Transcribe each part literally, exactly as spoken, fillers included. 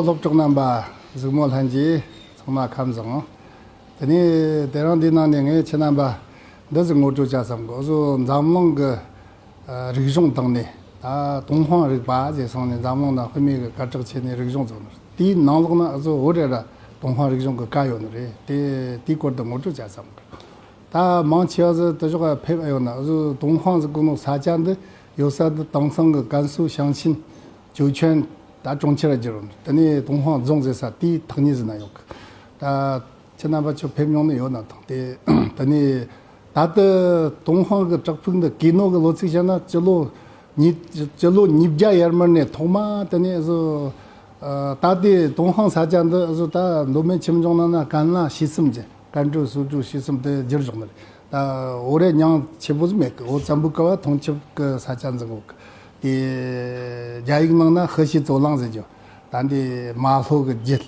སློབ་གྲོགས་རྣམ་པ། གཟིགས་མོ་ལྷན་རྒྱས་ཚང་མ་ཁམས་བཟང་། དེ་ནས་དེ་རིང་འདིའི་ནང་ནས་ངས་ཁྱེད་རྣམ་པ་འདི་ཟིག་ངོ་སྤྲོད་བྱ་བསམ་གི། འུ་ཟོ་འཛམ་གླིང་གི་ཨ་རིག་གཞུང་སྟེང་ནས་ད་ཏུན་ཧོང་རིག་པ་ཟེར་སོང་ནས་འཛམ་གླིང་ནང་དཔེ་མེད་གི་སྐད་གྲགས་ཆེ་ནས་རིག་གཞུང་བཟོ་ནི་རེད། དེའི་ནང་ལོགས་ན་འུ་ཟོ་བོད་ར་ཏུན་ཧོང་རིག་གཞུང་གི་བཀའ་ཡོད་ནི་རེད། དེ་དེའི་སྐོར་དུ་ངོ་སྤྲོད་བྱ་བསམ་གི། ད་མང་ཆེ་བ་ཟིག་དེ་ཕྱོགས་ཕེབས་ཡོད་ན། འུ་ཟོ་ཏུན་ཧོང་ཟེར་གོ་ནོ་ས་ཆ་འདི་ཡོད་ས་འདི་དེང་སང་གི་ཀན་སུའུ་ཞིང་ཆེན་ཇོ་ཆོན་ད་གྲོང་ཁྱེར་ར་གྱུར་ཡོད། དེ་ནས་ཏུན་ཧོང་རྫོང་ཟེར་ས་དེའི་ཐག་ཉེ་ཟིག་ན་ཡོད་གི། ད་ཁྱེད་རྣམ་པ་ཚོ་ཕེབས་མྱོང་ནི་ཡོད་ན་ཐང་། དེ་དེ་ནས་ད་ལྟ་ཏུན་ཧོང་གི་བྲག་ཕུག་འདི་གས་ནོ་གི་ལོ་ཚིགས་བཤད་ན་སྤྱི་ལོ་ཉིས་སྤྱི་ལོ་ཉིས་བརྒྱ་ཡར་མར་ནས་ཐོག་མ་དེ་ནས་འུ་ཟོ་ཨ་ད་ལྟའི་ཏུན་ཧོང་ས་ཆ་འདི་འུ་ཟོ་ད་མདོ་སྨད་ཆོས་འབྱུང་ནང་ན་ཀན་ལྷ་ཞེ་གསུམ་ཟེར། ཀན་ཀྲོའུ་སུའུ་ཀྲོའུ་ཞེ་གསུམ་དེ་བསྒྱུར་བཞག་ནི་རེད། ད་འོ་རེ་མྱིང་ཆེ་པོ་ཟིག་མེད་གི། འོ་བཙན་པོའི་སྐབས་ཐོང་ཆུབ་གི་ས་ཆ་འཛིན་གོ་གི། དེ་རྒྱ་ཡིག་ནང་ན་ཧི་ཤི་ཙོ་ལང་ཟེར་རྒྱུ། ད་འདི་མ་ལྷོ་གི་རྒྱུད།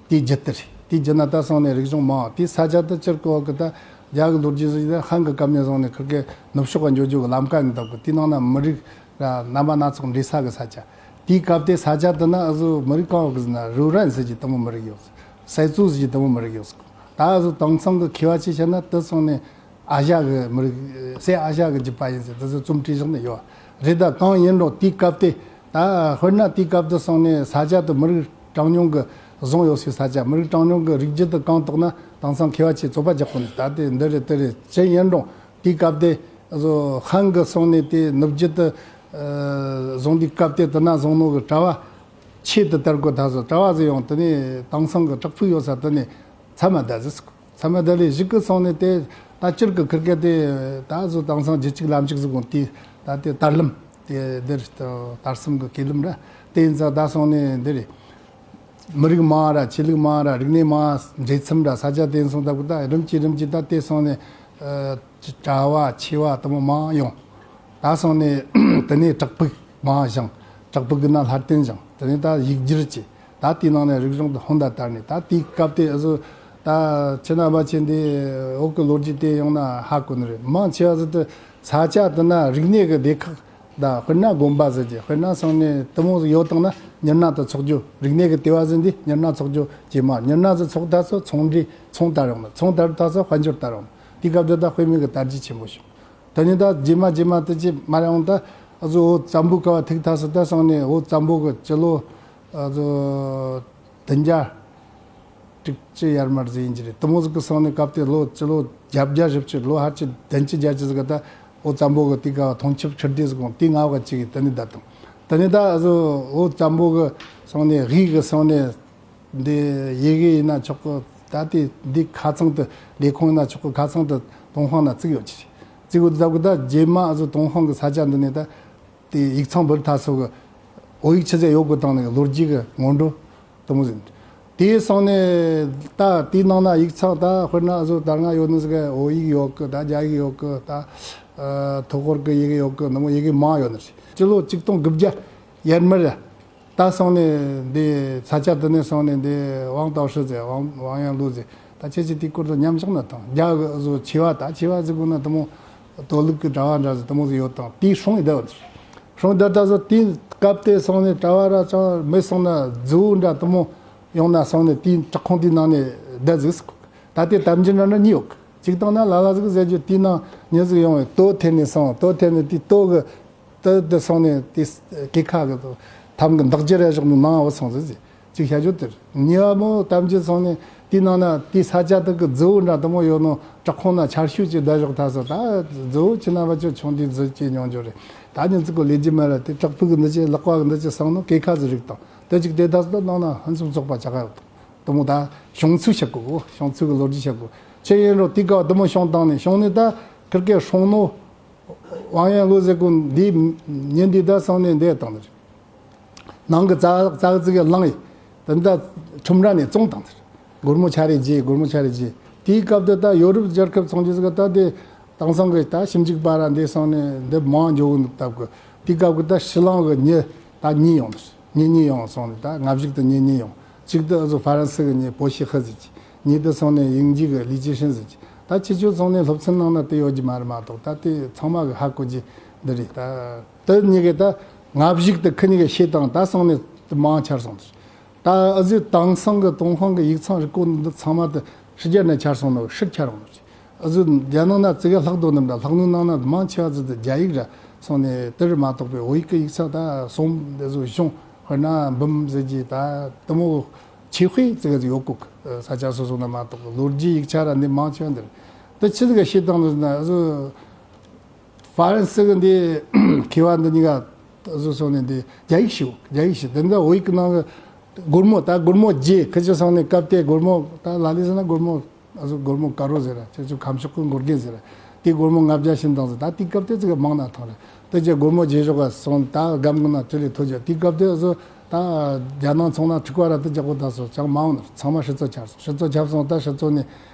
དེའི་རྒྱུད་དེ་རེད། དེའི་རྒྱུད་ན་ད་སོང་ནས་རིག་གཞུང་མང་། དེའི་ས་ཆ་དེ་སྤྱིར་གོ་གི། ད་རྒྱ་གི་ལོ་རྒྱུས་ཟིག་ད་ཧན་གི་སྐབས་ནས་སོང་ནས་ཁིར་གི་ནུབ་ཕྱོགས་ག་འགྱོ་རྒྱུ་གི་ལམ་ཀ་ནས་བཏབ་གི། དེའི་ནང་ན་མི་རིགས་ར་རྣམ་པ་སྣ་ཚོགས་འདྲེས་ས་གི་ས་ཆ། དེའི་སྐབས་དེ་ས་ཆ་དེ་ན་འུ་ཟོ་མི་རིགས་གང་ཡོད་གི་ཟེར་ན། རུའུ་རན་ཟེར་གྱི་དེ་མོ་མི་རིགས་ཡོད། སའེ་ཙུའུ་ཟེར་གྱི་དེ་མོ་མི་རིགས་ཡོད། ད་འུ་ཟོ་དེང་སང་གི་མཁས་པ་ཆོས་བཤད་ན་དེ་སོང་ནས་ཨ་ཤ་གི་མི་རིགས། སའི་ཨ་ཤ་གི་རྒྱུད་པ་ཡིན་ཟེར་དེ་ཚོ་རྩོམ་བྲིས་བཞག་ནས་ཡོད་རེད། ད་གང་ཡིན་རུང་དེའི་སྐབས་དེ། ད་དཔེར་ན་དེའི་སྐབས་དེ་སོང་ནས་ས་ཆ་དེ་མི་རིགས་གྲངས་ཉུང་གི་བཟུང་ཡོད་སའི་ས་ཆ། མི་རིགས་གྲངས་ཉུང་གི་རིགས་རྒྱུད་དེ་གང་དག་ན་དེང་སང་མཁས་པ་ཆོས་རྩོད་པ་རྒྱག་གོ་ནི། ད་དེ་འདི་རེད་དེ་རེད་ཅི་ཡིན་རུང་། དེའི་སྐབས་དེ་འུ་ཟོ་ཧན་གི་སོང་ནས་དེ་ནུབ་རྒྱུད་དེ་ཨ་བཟུང་དུས་སྐབས་དེ་དེ་ན་བཟུང་ནོ་གི་གྲྭ་བ་ཆོས་དེ་དར་གོ་ད་ཟོ། གྲྭ་བ་ཟིག་ཡོང་། དེ་ནས་དེང་སང་གི་བྲག་ཕུག་ཡོད་ས་དེ་ནས་མཚམས་མ་བསྡད་ཟིག། མཚམས་མ་བསྡད་ལས་གཞུག་གི་སོང་ནས་དེ་ད་སྤྱིར་གི་ཁིར་གེ་དེ་ད་འུ་ཟོ་དེང་སང་རྒྱུད་གཅིག་ལམ་གཅིག་ཟིག་གོ་དེ། ད་དེ་དར་ལམ་དེ་འདིར་དར་གསུམ་གི་ཀེ་ལམ་ར་དེ་ཡིན་ཙང་ད་སོང་ནས་འདི་རེད། མི་རིགས་མང་ར་ཆོས་ལུགས་མང་ར་རིག་གནས་མང་འདྲེས་མཚམས་ར་ས་ཆ་དེ་སོང་ད་གི། ད་རིམ་གྱིས་རིམ་གྱིས་ད་དེ་སོང་ནས་ཨ་གྲྭ་བ་ཆོས་བ་དེ་མོ་མང་ཡོང་། ད་སོང་ནས་དེ་ནས་བྲག་ཕུག་མང་བཞེངས། བྲག་ཕུག་གི་ན་ལྷ་རྟེན་བཞེངས། དེ་ནས་ད་ཡིག་སྒྱུར་བྱས། ད་དེའི་ནང་ནས་རིག་གཞུང་དེ་ཧོན་ད་དར་ནས། ད་དེའི་སྐབས་དེ་འུ་ཟོ་ད་ཁྱེད་རྣམ་པ་ཆོ་འདི་བོད་གི་ལོ་རྒྱུས་དེ་ཡོང་ན་ཧ་གོ་ནི་རེད། མང་ཆེ་བ་ཟིག་དེ་ས་ཆ་དེ་ན་རིག་གནས་གི་སྡེ་ཁག་ད་དཔེར་ན་དགོན་པ་ཟེར་གྱི། དཔེར་ན་སོང་ནས་དེ་མོ་ཟིག་ཡོད་དང་ན་མྱི་སྣ་དེ་ཚོགས་རྒྱུ། རིག་གནས་གི་ལྟེ་བ་ཟིག་འདི་མྱི་སྣ་ཚོགས་རྒྱུ་ཇེ་མང་། མྱི་སྣ་ཟིག་ཚོགས་ད་སོ་ཚོང་འབྲེལ་ཚོང་དར་ཡོང་ནི། ཚོང་དར་ད་སོ་དཔལ་འབྱོར་དར་ཡོང་ནི། དེའི་སྐབས་དེ་ད་དཔེ་མེད་གི་དར་རྒྱས་ཆེན་པོ་བྱུང་། དེ་ནས་ད་རྗེས་མ་རྗེས་མ་དེ་ཅི་མ་རེད་འོང་། ད་འུ་ཟོ་བོད་བཙན་པོའི་སྐབས་ཐུག་ཐ་སི་ད་སོང་ནས་བོད་བཙན་པོ་གི་སྤྱི་ལོ་འུ་ཟོ་བདུན་བརྒྱ་དྲུག་ཅུ་ཡར་མར་ཟིག་ཡིན་གྱི་རེད། དེ་མོ་ཟིག་གི་སོང་ནས་སྐབས་དེ་ལོ་སྤྱི་ལོ་བརྒྱད་བརྒྱ་བཞི་བཅུ། ལོ་ཕལ་ཆེར་བདུན་ཅུ་བརྒྱད་ཅུ་ཟིག་གི་ད་བོད་བཙན་པོ་གི་དེ་ག་ཐོང་ཆུབ་ཁྲིར་སྡེ་ཟིག་གོང་དེ་ང་བ་གཅིག་གི་དེ་ནས་ད་དང་། དེ་ནས་ད་འུ་ཟོ་བོད་བཙན་པོ་གི་སོང་ནས་དབུས་གི་སོང་ནས། འདི་ཡི་གེ་ཡིན་ན་ཆོག་གི། ད་ལྟའི་འདི་ཁ་ཚང་དུ་ལས་ཁུངས་ཡིན་ན་ཆོག་གི། ཁ་ཚང་དུ་ཏུན་ཧོང་ན་བཙུགས་ཡོད་ཀྱི། བཙུགས་ཡོད་དུས་ད་རྗེས་མ་འུ་ཟོ་ཏུན་ཧོང་གི་ས་ཆ་འདི་ནས་ད་དེ་ཡིག་ཚང་འབུལ་ཐ་སོ་གི་བོད་ཡིག་ཆི་ཟེར་ཡོད་དགོས་དང་ནི་ལོ་རྒྱུས་གི་སྔོན་འགྲོ་དེ་མོ་ཟིན། དེ་སོང་ནས་ད་དེའི་ནང་ན་ཡིག་ཚང་ད་དཔེར་ན་འུ་ཟོ་ད་སྔ་ཡོད་ནི་ཟིག་གི་བོད་ཡིག་ཡོད་གི། ད་རྒྱ་ཡིག་ཡོད་གི། ད་ཨ་ཐོག་ཁོར་གི་ཡི་གེ་ཡོད་གི། འདི་མོ་ཡི་གེ་མང་ཡོད་ནི་རེད། སྤྱི་ལོ་གཅིག་སྟོང་དགུ་བརྒྱ་ཡར་མར་ར། ད་སོང་ནས་འདི་ས་ཆ་དེ་ནས་སོང་ནས་འདི་ཝང་ཏའོ་ཧྲི་ཟེར། ཝང་ཝང་ཡང་ལུའུ་ཟེར། ད་ཁྱེད་ཀྱིས་དེའི་སྐོར་དུ་མཉམ་བཞག་ན་དང་། རྒྱ་གི་བཟོ་ཆེ་བ། ད་ཆེ་བ་ཟེར་དགོས་ན་དེ་མོ་དོ་ལུགས་ཀྱི་གྲྭ་བ་འདྲ་ཟེར་དེ་མོ་ཟིག་ཡོད་དང་། དེའི་སྲུང་ཡི་བསྡད་པ་དེ། སྲུང་བསྡད་ད་བཟོ་དེའི་སྐབས་དེ་སོང་ནས་གྲྭ་བ་ར་ཅང་མེད་སོང་ན་རྫི་བོ་འདྲ་དེ་མོ་ཡོང་ན་སོང་ནས་དེའི་བྲག་ཁུང་དེའི་ནང་ནས་བསྡད་ཟིག། ད་དེ་དམ་རྒྱུ་འདྲ་འདྲ་གཉིས་ཡོད་གི། གཅིག་དང་ན་ལ་ལ་ཟིག་ཟེར་རྒྱུ། དེའི་ནང་མྱི་ཟིག་ཡོང་བས་དོ་འཐེན་ནས་སོང་། དོ་འཐེན་ནས་དེའི་དོ་གི་དེ་དེ་སོང་ནས་དེ་སྐེ་ཁ་གི་ཐམ་གི་འདག་རྒྱུ་རེ་བཞག་ནས་ནང་བུད་སོང་ཟིག་ཟེར། གཅིག་བཤད་རྒྱུ་དེ་རེད། གཉིས་པ་མོ་དམ་རྒྱུ་སོང་ནས་དེའི་ནང་ན་དེའི་ས་ཆ་དེ་གི་རྫི་བོ་འདྲ་དེ་མོ་ཡོད་ནོ་བྲག་ཁུང་ན་ཆར་ཤུགས་ཀྱིས་བསྡད་བཞག་ཐ་སོ། ད་རྫི་བོ་ཁྱེད་རྣམ་པ་ཚོ་ཆུང་དུས་རྫི་སྐྱེས་མྱོང་རྒྱུ་རེད། ད་ཉིན་ཙིག་གོ་ལས་རྒྱུ་མེད་ར། དེ་བྲག་ཕུག་གི་འདི་ཅི་ལག་པ་གི་འདི་ཅི་སང་ནོ་སྐེ་ཁ་ཟིག་རིག་དང་། དེ་གཅིག་དེ་ད་སོ་ནང་ན་ཧན་སུམ་ཚོགས་པ་ཆ་ག་ཡོད་དང་། དེ་མོ་ད་བྱུང་ཚུལ་བཤད་གོ། བྱུང་ཚུལ་གི་ལོ་རྒྱུས་བཤད་གོ། ཆི་ཡིན་རུང་དེ་ག་བ་དེ་མོ་བྱུང་བཏང་ནས་བྱུང་ནས་ད་ཁིར་ཀའི་སྲུང་ནོ་ཝང་ཡན་ལུ་ཟེར་གོ་འདི་ཉིན་འདི་ད་སང་ནས་འདས་བཏང་ནི་རེད། ནང་གི་ཙག་ཙག་ཙིག་གི་ལངས་ཡི་དེ་ད་ཁྲོམ་ར་ནས་བཙོངས་བཏང་ནི་རེད། སྒོར་མོ་ཆ་རེ་བརྗེ། སྒོར་མོ་ཆ་རེ་བརྗེ། དེའི་སྐབས་དུ་ད་ཡོ་རོབ་རྒྱལ་ཁབ་ཚོང་རྒྱུ་ཟིག་ད་དེ་དེང་སང་གི་ད་ཞིབ་འཇུག་པ་ར་འདི་སོང་ནས་འདི་མང་འགྱོ་གི་འདུག་སྟབས་གི། དེའི་སྐབས་གི་ད་ཕྱི་གླིང་གི་མྱི་ད་གཉིས་ཡོང་། མྱི་གཉིས་ཡོང་སོང་ནས་ད་ང་བཞུགས་དུ་མྱི་གཉིས་ཡོང་། གཅིག་ཏུ་ཨ་ཟོ་ཧྥ་རན་སི་གི་མྱི་པོ་ཤི་ཧི་ཟེར་གྱི། གཉིས་དུ་སོང་ནས་དབྱིན་ཇི་གི་ལི་ཅི་ཧྲིན་ཟེར་གྱི། ད་ཁྱེད་ཚོ་སོང་ནས་སློབ་ཚན་ནང་ན་དེ་ཡོད་ཀྱི་མ་རེད་མ་གཏོགས། ད་དེ་ཚང་མ་གི་ཧ་གོ་རྒྱུ་འདི་རེད། ད་དེ་གཉིས་གི་ད་ང་བཞུགས་དུ་ཁི་གཉིས་གི་ཤེས་དང་ད་སོང་ནས་དེ་མང་ཆར་སོང་དུ། ད་ཨ་ཟོའི་དེང་སང་གི་ཏུན་ཧོང་གི་ཡིག་ཚང་རིག་གོ་འདི་ཚང་མ་དེ་ཕྱི་རྒྱལ་ནས་ཁྱེར་སོང་ནོ་ཕྱིར་ཁྱེར་འོང་ནོ། ཨ་ཟོ་རྒྱལ་ནང་ན་ཙི་གེ་ལྷག་དོ་ནི་འདྲ། ལྷག་ནོ་ནང་ན་མང་ཆེ་བ་ཙི་དེ་རྒྱ་ཡིག་ར་སོང་ནས་དེར་མ་གཏོགས་པའི་བོད་ཡིག་གི་ཡིག་ཚང་ད་སོང་དེ་ཟོ་གཞུང་དཔེར་ན་འབུམ་ཟེར་གྱི་ད་དེ་མོ་ཆེ་ཤོས་ཙི་གེ་ཡོད་གོ་གི། ས་ཆ་སོ་སོ་ན་མ་གཏོགས་ལོ་རྒྱུས་ཡིག་ཆ་ར་འདི་མང་ཆེ་བ་འདིར་དེ་ཆི་ཟིག་ག་བཤད་སྟངས་འདི་ན་ཨ་ཟོ། ཧྥ་རན་སི་གི་འདི་མཁས་པ་འདི་གཉིས་ཀ་བཟོ་སོང་ནས་འདི་རྒྱ་ཡིག་ཤེས། རྒྱ་ཡིག་ཤེས། དེ་འདྲ་བོད་ཡིག་གི་ནང་གི་སྒོར་མོ་ད་སྒོར་མོ་བརྒྱད་ཁི་ཆི་སོང་ནས་སྐབས་དེ་སྒོར་མོ་ད་ལ་ལི་ཟེར་ན་སྒོར་མོ་ཨ་ཟོ་སྒོར་མོ་དཀར་རོ་ཟེར་ར་ཁྱེད་ཚོ་ཁམས་ཕྱོགས་གི་འགོར་གེ་ཟེར་ར་དེ་སྒོར་མོ་ལྔ་བརྒྱ་བྱིན་དང་ཟེར། ད་དེ་སྐབས་དེ་ཙི་གི་མང་ན་ཐང་ར་དེ་ཅི་སྒོར་མོ་བརྒྱད་ཞོག་ག་སོང་ད་སྒམ་གི་ན་ཁྲི་ལས་ཐོ་རྒྱ་དེ་སྐབས་དེ་ཨ་ཟོ་ད་རྒྱ་ནང་ཚོང་ན་ཁྲི་ཀ་ར་དེ་རྒྱག་གོ་ད་སོ་ཅང་མང་བ་ན་ཚང་མ་ཧྲི་ཙོ་ཆར་སོང་། ཧྲི་ཙོ་ཆར་སོང་ད་ཧྲི་ཙོ་ནས།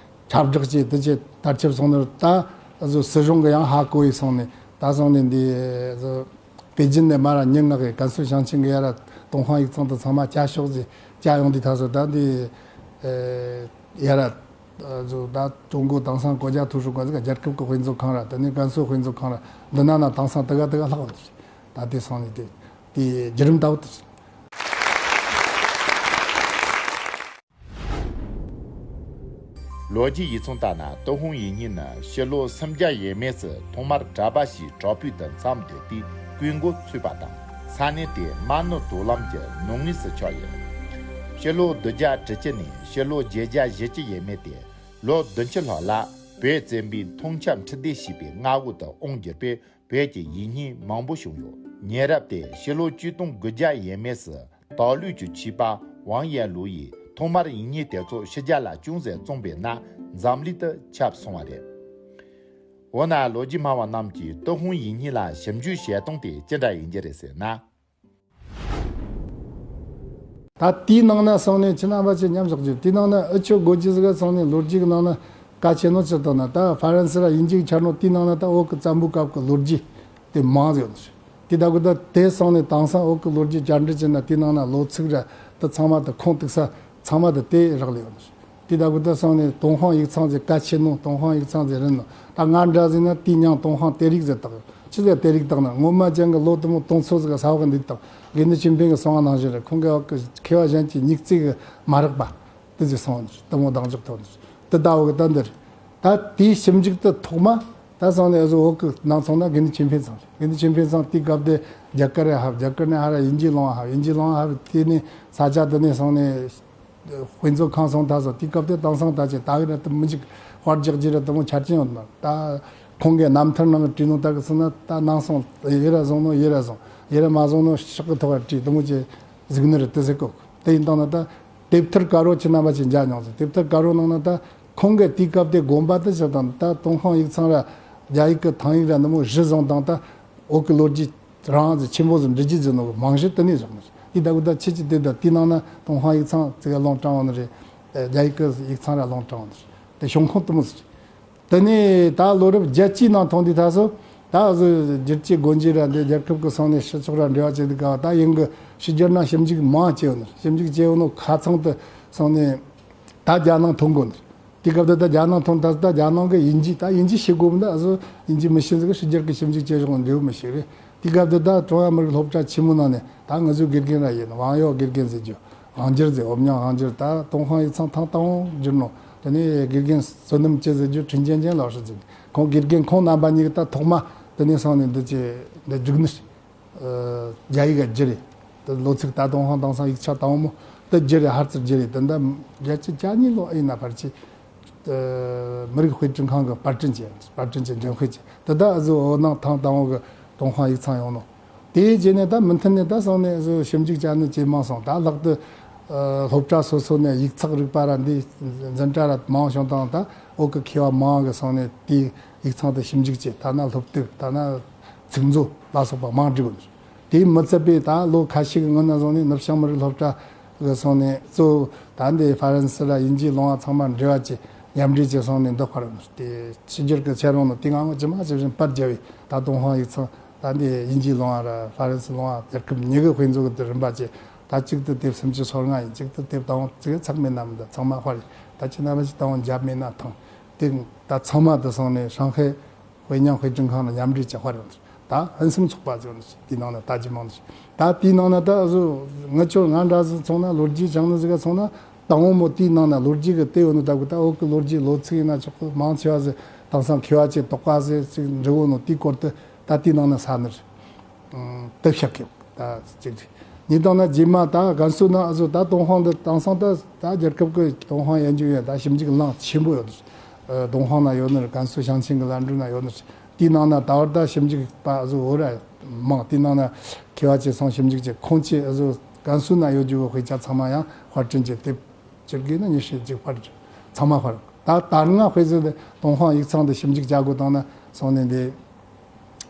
ཁྱབ་བསྒྲགས་བྱས་དེ་ཆེ་དར་ཁྱབ་སོང་ནས་ད་གཟོད་སྲིད་གཞུང་གི་ཡང་ཧ་གོ་ཡི་སོང་ནས་ད་སོང་ནས་འདི་གཟོད་པེ་ཅིན་ནས་མ་ར་ཉིན་ངག་གི་ཀན་སུའུ་ཞིང་ཆེན་གི་ཡ་ར་ཏུན་ཧོང་ཡིག་ཚང་དུ་ཚང་མ་བཅའ་ཤོག་ཟེར་བཅའ་ཡོང་དུས་ད་གཟོད་ད་འདི་ཡ་ར་གཟོད་ད་ཀྲུང་གོ་དེང་སང་国家图书馆ཟེར་ག་རྒྱལ་ཁབ་ཀྱི་དཔེ་མཛོད་ཁང་ར་དེ་ནས་ཀན་སུའུ་དཔེ་མཛོད་ཁང་ར་འདི་ན་ན་དེང་སང་དེ་ག་དེ་ག་ལྷག་ཡོད་ད་དེ་སོང་ནས་དེ་དེ་བརྒྱུད་རིམ་ལྟ་བུ་དེ། ལོ་རྒྱུས་ཡིག་ཚང་ལྟར་ན་ཏུན་ཧོང་ཡིག་རྙིང་ནི་ཕྱི་ལོ་སུམ་བརྒྱ་ཡས་མས་སུ་ཐོག་མར་གྲྭ་པ་ཞིག་བྲག་ཕུག་ཏུ་མཚམས་བསྡད་དུས་སྐུ་འགོ་ཚུགས་པ་དང་ས་གནས་དེ་རྨ་ནུབ་དོག་ལམ་གྱི་ནུབ་ངོས་སུ་ཆགས་ཡོད། ཕྱི་ལོ་བདུན་བརྒྱ་དྲུག་ཅུ་ནས་ཕྱི་ལོ་བརྒྱད་བརྒྱ་བཞི་བཅུ་ཡས་མས་ཏེ་ལོ་བདུན་ཅུ་ལྷག་ལ་བོད་བཙན་པོའི་མཐོང་ཆ་འཕྲི་སྡེ་ཞེས་པའི་མངའ་འོག་ཏུ་དབང་བསྒྱུར་བས། བོད་ཀྱི་ཡིག་རྙིང་མང་པོ་བྱུང་ཡོད། ཉེ་རབས་ཏེ་ཕྱི་ལོ་ཆིག་སྟོང་དགུ་བརྒྱ་ཡས་མས་སུ་དྭགས་ལུགས་ཀྱི་ཆོས་པ་ཝང་ཡན་ལུའུ་ཡིས་ཐོག་མར་ཡིག་རྙིང་དེ་ཚོ་ཕྱི་རྒྱལ་ལ་ཅུང་ཟད་བཙོངས་པས་ན་འཛམ་གླིང་དུ་ཁྱབ་སོང་བ་རེད། འོ་ན་ལོ་རྒྱུས་སྨྲ་བ་རྣམས་ཀྱིས་ཏུན་ཧོང་ཡིག་རྙིང་ལ་ཞིབ་འཇུག་བྱེད་སྟངས་དེ་ཅི་འདྲ་ཡིན་གྱི་རེད་ཟེར་ན། ད་དེའི་ནང་ན་སོང་ནས་ཁྱེད་རྣམ་པ་ཚོས་མཉམ་བཞག་རྒྱུ་དེའི་ནང་ན་ཨུ་ཆོ་དགོ་རྒྱུ་ཟིག་ག་སོང་ནས་ལོ་རྒྱུས་ཀྱི་ནང་ན་གལ་ཆེ་ནོ་ཅི་ལྟ་ན་ད་ཧྥ་རན་སི་ར་དབྱིན་ཇི་གི་ཆ་ནོ་དེའི་ནང་ན་ད་བོད་ཀྱི་བཙན་པོའི་སྐབས་ཀྱི་ལོ་རྒྱུས་དེ་མང་ཟིག་ཡོད་ནི་རེད། དེ་ད་གི་ད་དེ་སོང་ནས་དེང་སང་བོད་ཀྱི་ལོ་རྒྱུས་བཅར་འདྲི་བྱས་ན་དེའི་ནང་ན་ལོ་ཚིགས་ར་ད་ཚང་མ་ད་ཁུངས་གཏུགས་ས་ཚང་མ་ད་དེ་རག་ལས་ཡོད་ནི་རེད། དེ་ད་གི་ད་སོང་ནས་ཏུན་ཧོང་ཡིག་ཚང་ཟེར་གལ་ཆེ་ནོ་ཏུན་ཧོང་ཡིག་ཚང་ཟེར་རིན་ནོ་ད་ང་འདྲ་ཟིག་ན་དེའི་མྱིང་ཏུན་ཧོང་གཏེར་ཡིག་ཟེར་བཏགས་ཡོད། ཆི་ཟེར་གཏེར་ཡིག་བཏགས་ན་ངོ་མ་ཅན་གི་ལོ་དུ་མོ་སྟོང་ཚོ་ཟིག་ག་ས་འོག་གི་འདུག་བཏགས། དགེ་འདུན་ཆོས་འཕེལ་གི་གསུང་བ་ནང་བཞིན་རེད། ཁོང་གི་འོག་གི་མཁས་པ་གཞན་གྱི་མྱིག་རྩེ་གི་མ་རག་པ་དེ་ཟིག་སོང་བ་འདུག་དུ་མོ་གདེང་འཇོག་ཐོག་འདུག་དེ་ལྟ་བུ་གི་ད་འདིར་ད་དེའི་ཞིབ་འཇུག་ཏུ་ཐོག་མ་ད་སོང་ནས་ཨ་ཟོ་འོག་གི་ནང་ཚང་ན་དགེ་འདུན་ཆོས་འཕེལ་ཚང་རེད། དགེ་འདུན་ཆོས་འཕེལ་ཚང་དེའི་སྐབས་དེ་རྒྱ་གར་རེ་ཧབ། རྒྱ་གར་ནས་ཧ་ར་དབྱིན་ཇི་ལུང་བ་ཧབ། དབྱིན་ཇི་ལུང་བ་ཧབ་དེ་ནས་ས་ཆ་དེ་ནས་སོང་ནས། དཔེ་མཛོད་ཁང་སོང་ད་སོ་དེའི་སྐབས་དེ་དེང་སང་ད་ཆེ་ད་གི་ར་དུ་མི་འཇིག་དཔར་རྒྱག་རྒྱུ་ར་དུ་མོ་ཆ་རྐྱེན་ཡོད་མ་ད་ཁོང་གི་རྣམ་ཐར་ནང་བྲིས་ནོ་ད་གི་སོང་ན་ད་ནང་སོང་ཡེ་ར་བཟུང་ནོ་ཡེ་ར་བཟུང་ཡེ་ར་མ་བཟུང་ནོ་ཤག་གི་ཐོག་བྲིས་དུ་མོ་ཆེ་གཟིགས་ནི་རེད་དེ་ཟེར་གོ་དེ་ཡིན་དང་ན་ད་དེབ་ཐེར་དཀར་རོ་ཁྱེད་རྣམ་པ་ཆེ་མཇལ་མྱོང་ཟེར། དེབ་ཐེར་དཀར་རོ་ནང་ན་ད་ཁོང་གི་དེའི་སྐབས་དེ་དགོན་པ་དུ་ཞིག་དང་ད་ཏུན་ཧོང་ཡིག་ཚང་ར་རྒྱ་ཡིག་གི་ཐང་ཡིག་ར་དུ་མོ་གཞི་བཟུང་དང་ད་འོག་གི་ལོ་རྒྱུས། རང་ཟེར་ཆེན་པོ་ཟེར་འབྲི་རྒྱུ་ཟེར་ནོ་མང་ཤོས་དེ་ནས་བཞག་ནི་རེད། དེ་ལྟ་བུ་ད་ཆེ་ཆེ་དེ་ད་དེའི་ནང་ན་ཏུན་ཧོང་ཡིག་ཚང་ཙི་ག་ལུང་དྲངས་བ་ནི་རེད། རྒྱ་ཡིག་གི་ཡིག་ཚང་ར་ལུང་དྲངས་བ་ནི་རེད། དེ་བྱུང་ཁུངས་དེ་མོ་ཟེར། དེ་ནས་ད་ལོ་རབས་བརྒྱད་ཅུའི་ནང་ཐོན་དུས་ད་སོ་ད་གཟོད་བསྒྱུར་བཅོས་སྒོ་འབྱེད་ར་འདི་རྒྱལ་ཁབ་ཀྱི་སོང་ནས་སྤྱི་ཚོགས་ར་འབྲེལ་བ་བྱེད་དུས་ག་བ་ད་ཡིན་གི་ཕྱི་རྒྱལ་ན་ཞིབ་འཇུག་མང་བྱས་བ་ནི་རེད། ཞིབ་འཇུག་བྱས་བ་ནོ་ཁ་ཚང་དུ་སོང་ནས་ད་རྒྱ་ནང་ཐོན་དགོས་ནི་རེད། དེ་སྐབས་དུ་ད་རྒྱ་ནང་ཐོན་ད་ད་རྒྱ་ནང་གི་དབྱིན་ཇི་ད་དབྱིན་ཇི་ཤེས་དགོས་མི་འདུག་ཨ་ཟོ་དབྱིན་ཇི་མི་ཤེས་ཟིག་གི་ཕྱི་རྒྱལ་གི་ཞིབ་འཇུག་བྱེད་ཕྱོགས་འབྲེལ་བ་མི་ཤེས་རེད། དེ་སྐབས་དུ་ད་ཀྲུང་དབྱང་མི་རིགས་སློབ་གྲྭ་ཆེན་མོ་ནང་ནས་ད་ང་ཚོའི་དགེ་རྒན་ར་ཡིན་ཝང་ཡོ་དགེ་རྒན་ཟེར་རྒྱུ་ཝང་འགྱུར་ཟེར་འོབ་མྱང་ཝང་འགྱུར་ད་ཏུན་ཧོང་ཡིག་ཚང་ཐང་ཏང་འགྱུར་ནོ་དེ་ནས་དགེ་རྒན་བསོད་ནམས་སྐྱིད་ཟེར་རྒྱུ་ཁྲིན་ཅན་ཅན་ལགས་སུ་ཟེར་ཁོང་དགེ་རྒན་ཁོང་རྣམ་པ་གཉིས་ཀྱི་ད་ཐོག་མ་དེ་ནས་སོང་ནས་འདི་ཅི་འདི་རྒྱུགས་ནི། རྒྱ་ཡིག་ག་བསྒྱུར་རེད། དེ་ལོ་ཚིགས་ད་ཏུན་ཧོང་དེང་སང་ཡིག་ཆ་དང་པོ་དེ་བསྒྱུར་རེད། ཧར་ཙིར་བསྒྱུར་རེད། དེ་འདྲ་བརྒྱད་ཅུ་གྱ་གཉིས་ལོ་ཨེ་ཡིན་ན་ཕར་ཆེ་མི་རིགས་དཔེ་སྐྲུན་ཁང་གི་པར་སྐྲུན་བྱས། པར་སྐྲུན་བྱས་འགྲེམས་སྤེལ་བྱས། དེ་ད་ཨ་ཟོ་འོ་ནང་ཐང་དང་པོ་གི་ཏུན་ཧོང་ཡིག་ཚང་ཡོང་ནོ། དེའི་རྗེས་ནས་ད་མུ་མཐུད་ནས་ད་སོང་ནས་ཨ་ཟོ་ཞིབ་འཇུག་བྱ་ནི་ཇེ་མང་སོང་། ད་ལྷག་ཏུ་སློབ་གྲྭ་སོ་སོ་ནས་ཡིག་ཚགས་རིག་པ་ར་འདི་འཛིན་གྲྭ་ར་མང་བྱུང་དང་ད་བོད་ཀྱི་མཁས་པ་མང་གི་སོང་ནས་དེའི་ཡིག་ཚང་དུ་ཞིབ་འཇུག་བྱས། ཐ་ན་སློབ་དེབ་ཐ་ན། ཚིག་མཛོད་ལ་སོགས་པ་མང་བསྒྲིགས་ཡོད། དེས་མི་ཚད་པའི་ད་ལོ་ཁ་ཤས་ཀྱི་སྔོན་ན་བཟུང་ནས་ནུབ་བྱང་མི་རིགས་སློབ་གྲྭ་གི་སོང་ནས་གཙོ་བོ་ད་འདི་ཧྥ་རན་སི་ལ་དབྱིན་ཇིའི་ལུང་བ་ཚང་མ་འབྲེལ་བ་བྱས་མཉམ་འབྲེལ་བྱས་སོང་ནས་འདི་དཔར་ཡོད། དེ་ཕྱི་རྒྱལ་གྱི་ཆེད་རོང་ནི་དེ་སྔ་ངོ་ཇི་མ་ཇི་བཞིན་པར་རྒྱབ་པའི་ད་ཏུན་ཧོང་ཡིག་ཚང་ད་འདི་དབྱིན་ཇིའི་ལུང་བ་ར་ཧྥ་རན་སི་ལུང་བ་རྒྱལ་ཁབ་གཉིས་ཀྱི་དཔེ་མཛོད་ཀྱི་དེ་རིམ་པ་བྱས། ད་གཅིག་ཏུ་དེབ་སུམ་ཅུ་སོ་ལྔ་ཡིན། གཅིག་ཏུ་དེབ་དང་པོ་ཙི་གེ་ཚགས་མེད་ན་མི་འདུག་ཚང་མ་དཔར་ཡིན། ད་ཁྱེད་རྣམ་པ་ཞིག་དང་པོ་འཇབ་མེད་ན་ཐང་དེ་ད་ཚང་མ་དུ་སོང་ནས་ཧྲང་ཧའེ། དཔེ་རྙིང་དཔེ་སྐྲུན་ཁང་ལ་མཉམ་འབྲེལ་བྱས་དཔར་ཡོང་། ད་ཕུན་སུམ་ཚོགས་པ་ཟེར་ནི་དེའི་ནང་ན་ད་ཇེ་མང་ནི། ད་དེའི་ནང་ན་ད་གཟོད་ང་ཚོ་ང་འདྲ་ཟིག་སོང་ན་ལོ་རྒྱུས་སྦྱང་ནི་ཟིག་ག་སོང་ན་དང་པོ་མོ་དེའི་ནང་ན་ལོ་རྒྱུས་གི་དེ་ཡོད་ནི་ད་གི་ད་འོག་གི་ལོ་རྒྱུས་ལོ་ཚིགས་ཡིན་ན་ཆོག་གི། མང་ཆེ་བ་ཟིག་དེང་སང་མཁས་པ་ཆེ་དོགས་པ་ཟིག་ཅིག་འབྲི་གོ་ནོ་དེའི་སྐོར་དུ་ད་དེའི་ནང་ན་ས་ནི་རེད། དེ་བཤད་གི་ད་ཅིག་རེད། ཉིས་སྟོང་ན་རྗེས་མ་ད་ཀན་སུའུ་ན་གཟོད་ད་ཏུན་ཧོང་འདི་དེང་སང་ད་ད་རྒྱལ་ཁབ་ཀྱི་ཏུན་ཧོང་ཡན་ཆོད་ཡོད། ད་ཞིབ་འཇུག་གླིང་ཆེན་པོ་ཡོད། ཨ། ཏུན་ཧོང་ན་ཡོད་ནི་རེད། ཀན་སུའུ་ཞིང་ཆེན་གྱི་ལན་ཀྲུའུ་ན་ཡོད་ནི་རེད། དེའི་ནང་ན་ད་བར་ད་ཞིབ་འཇུག་པ་གཟོད་འོ་ར་མང་། དེའི་ནང་ན་མཁས་པ་ཆེ་སོང་ཞིབ་འཇུག་བྱེད། ཁོང་ཆེ་གཟོད་ཀན་སུའུ་ན་ཡོད་རྒྱུ་གི་དཔེ་ཆ་ཚང་མ་ཡང་དཔར་སྐྲུན་བྱས་ཏེ། སྤྱིར་གི་ནི་ཉི་ཤུ་གཅིག་དཔར་ཚང་མ་དཔར། ད་ད་སྔ་དཔེ་ཟེར་ཏེ་ཏུན་ཧོང་ཡིག་ཚང་དུ་ཞིབ་འཇུག་བྱ་དགོས་བཏང་ན་སོང་ནས་འདི་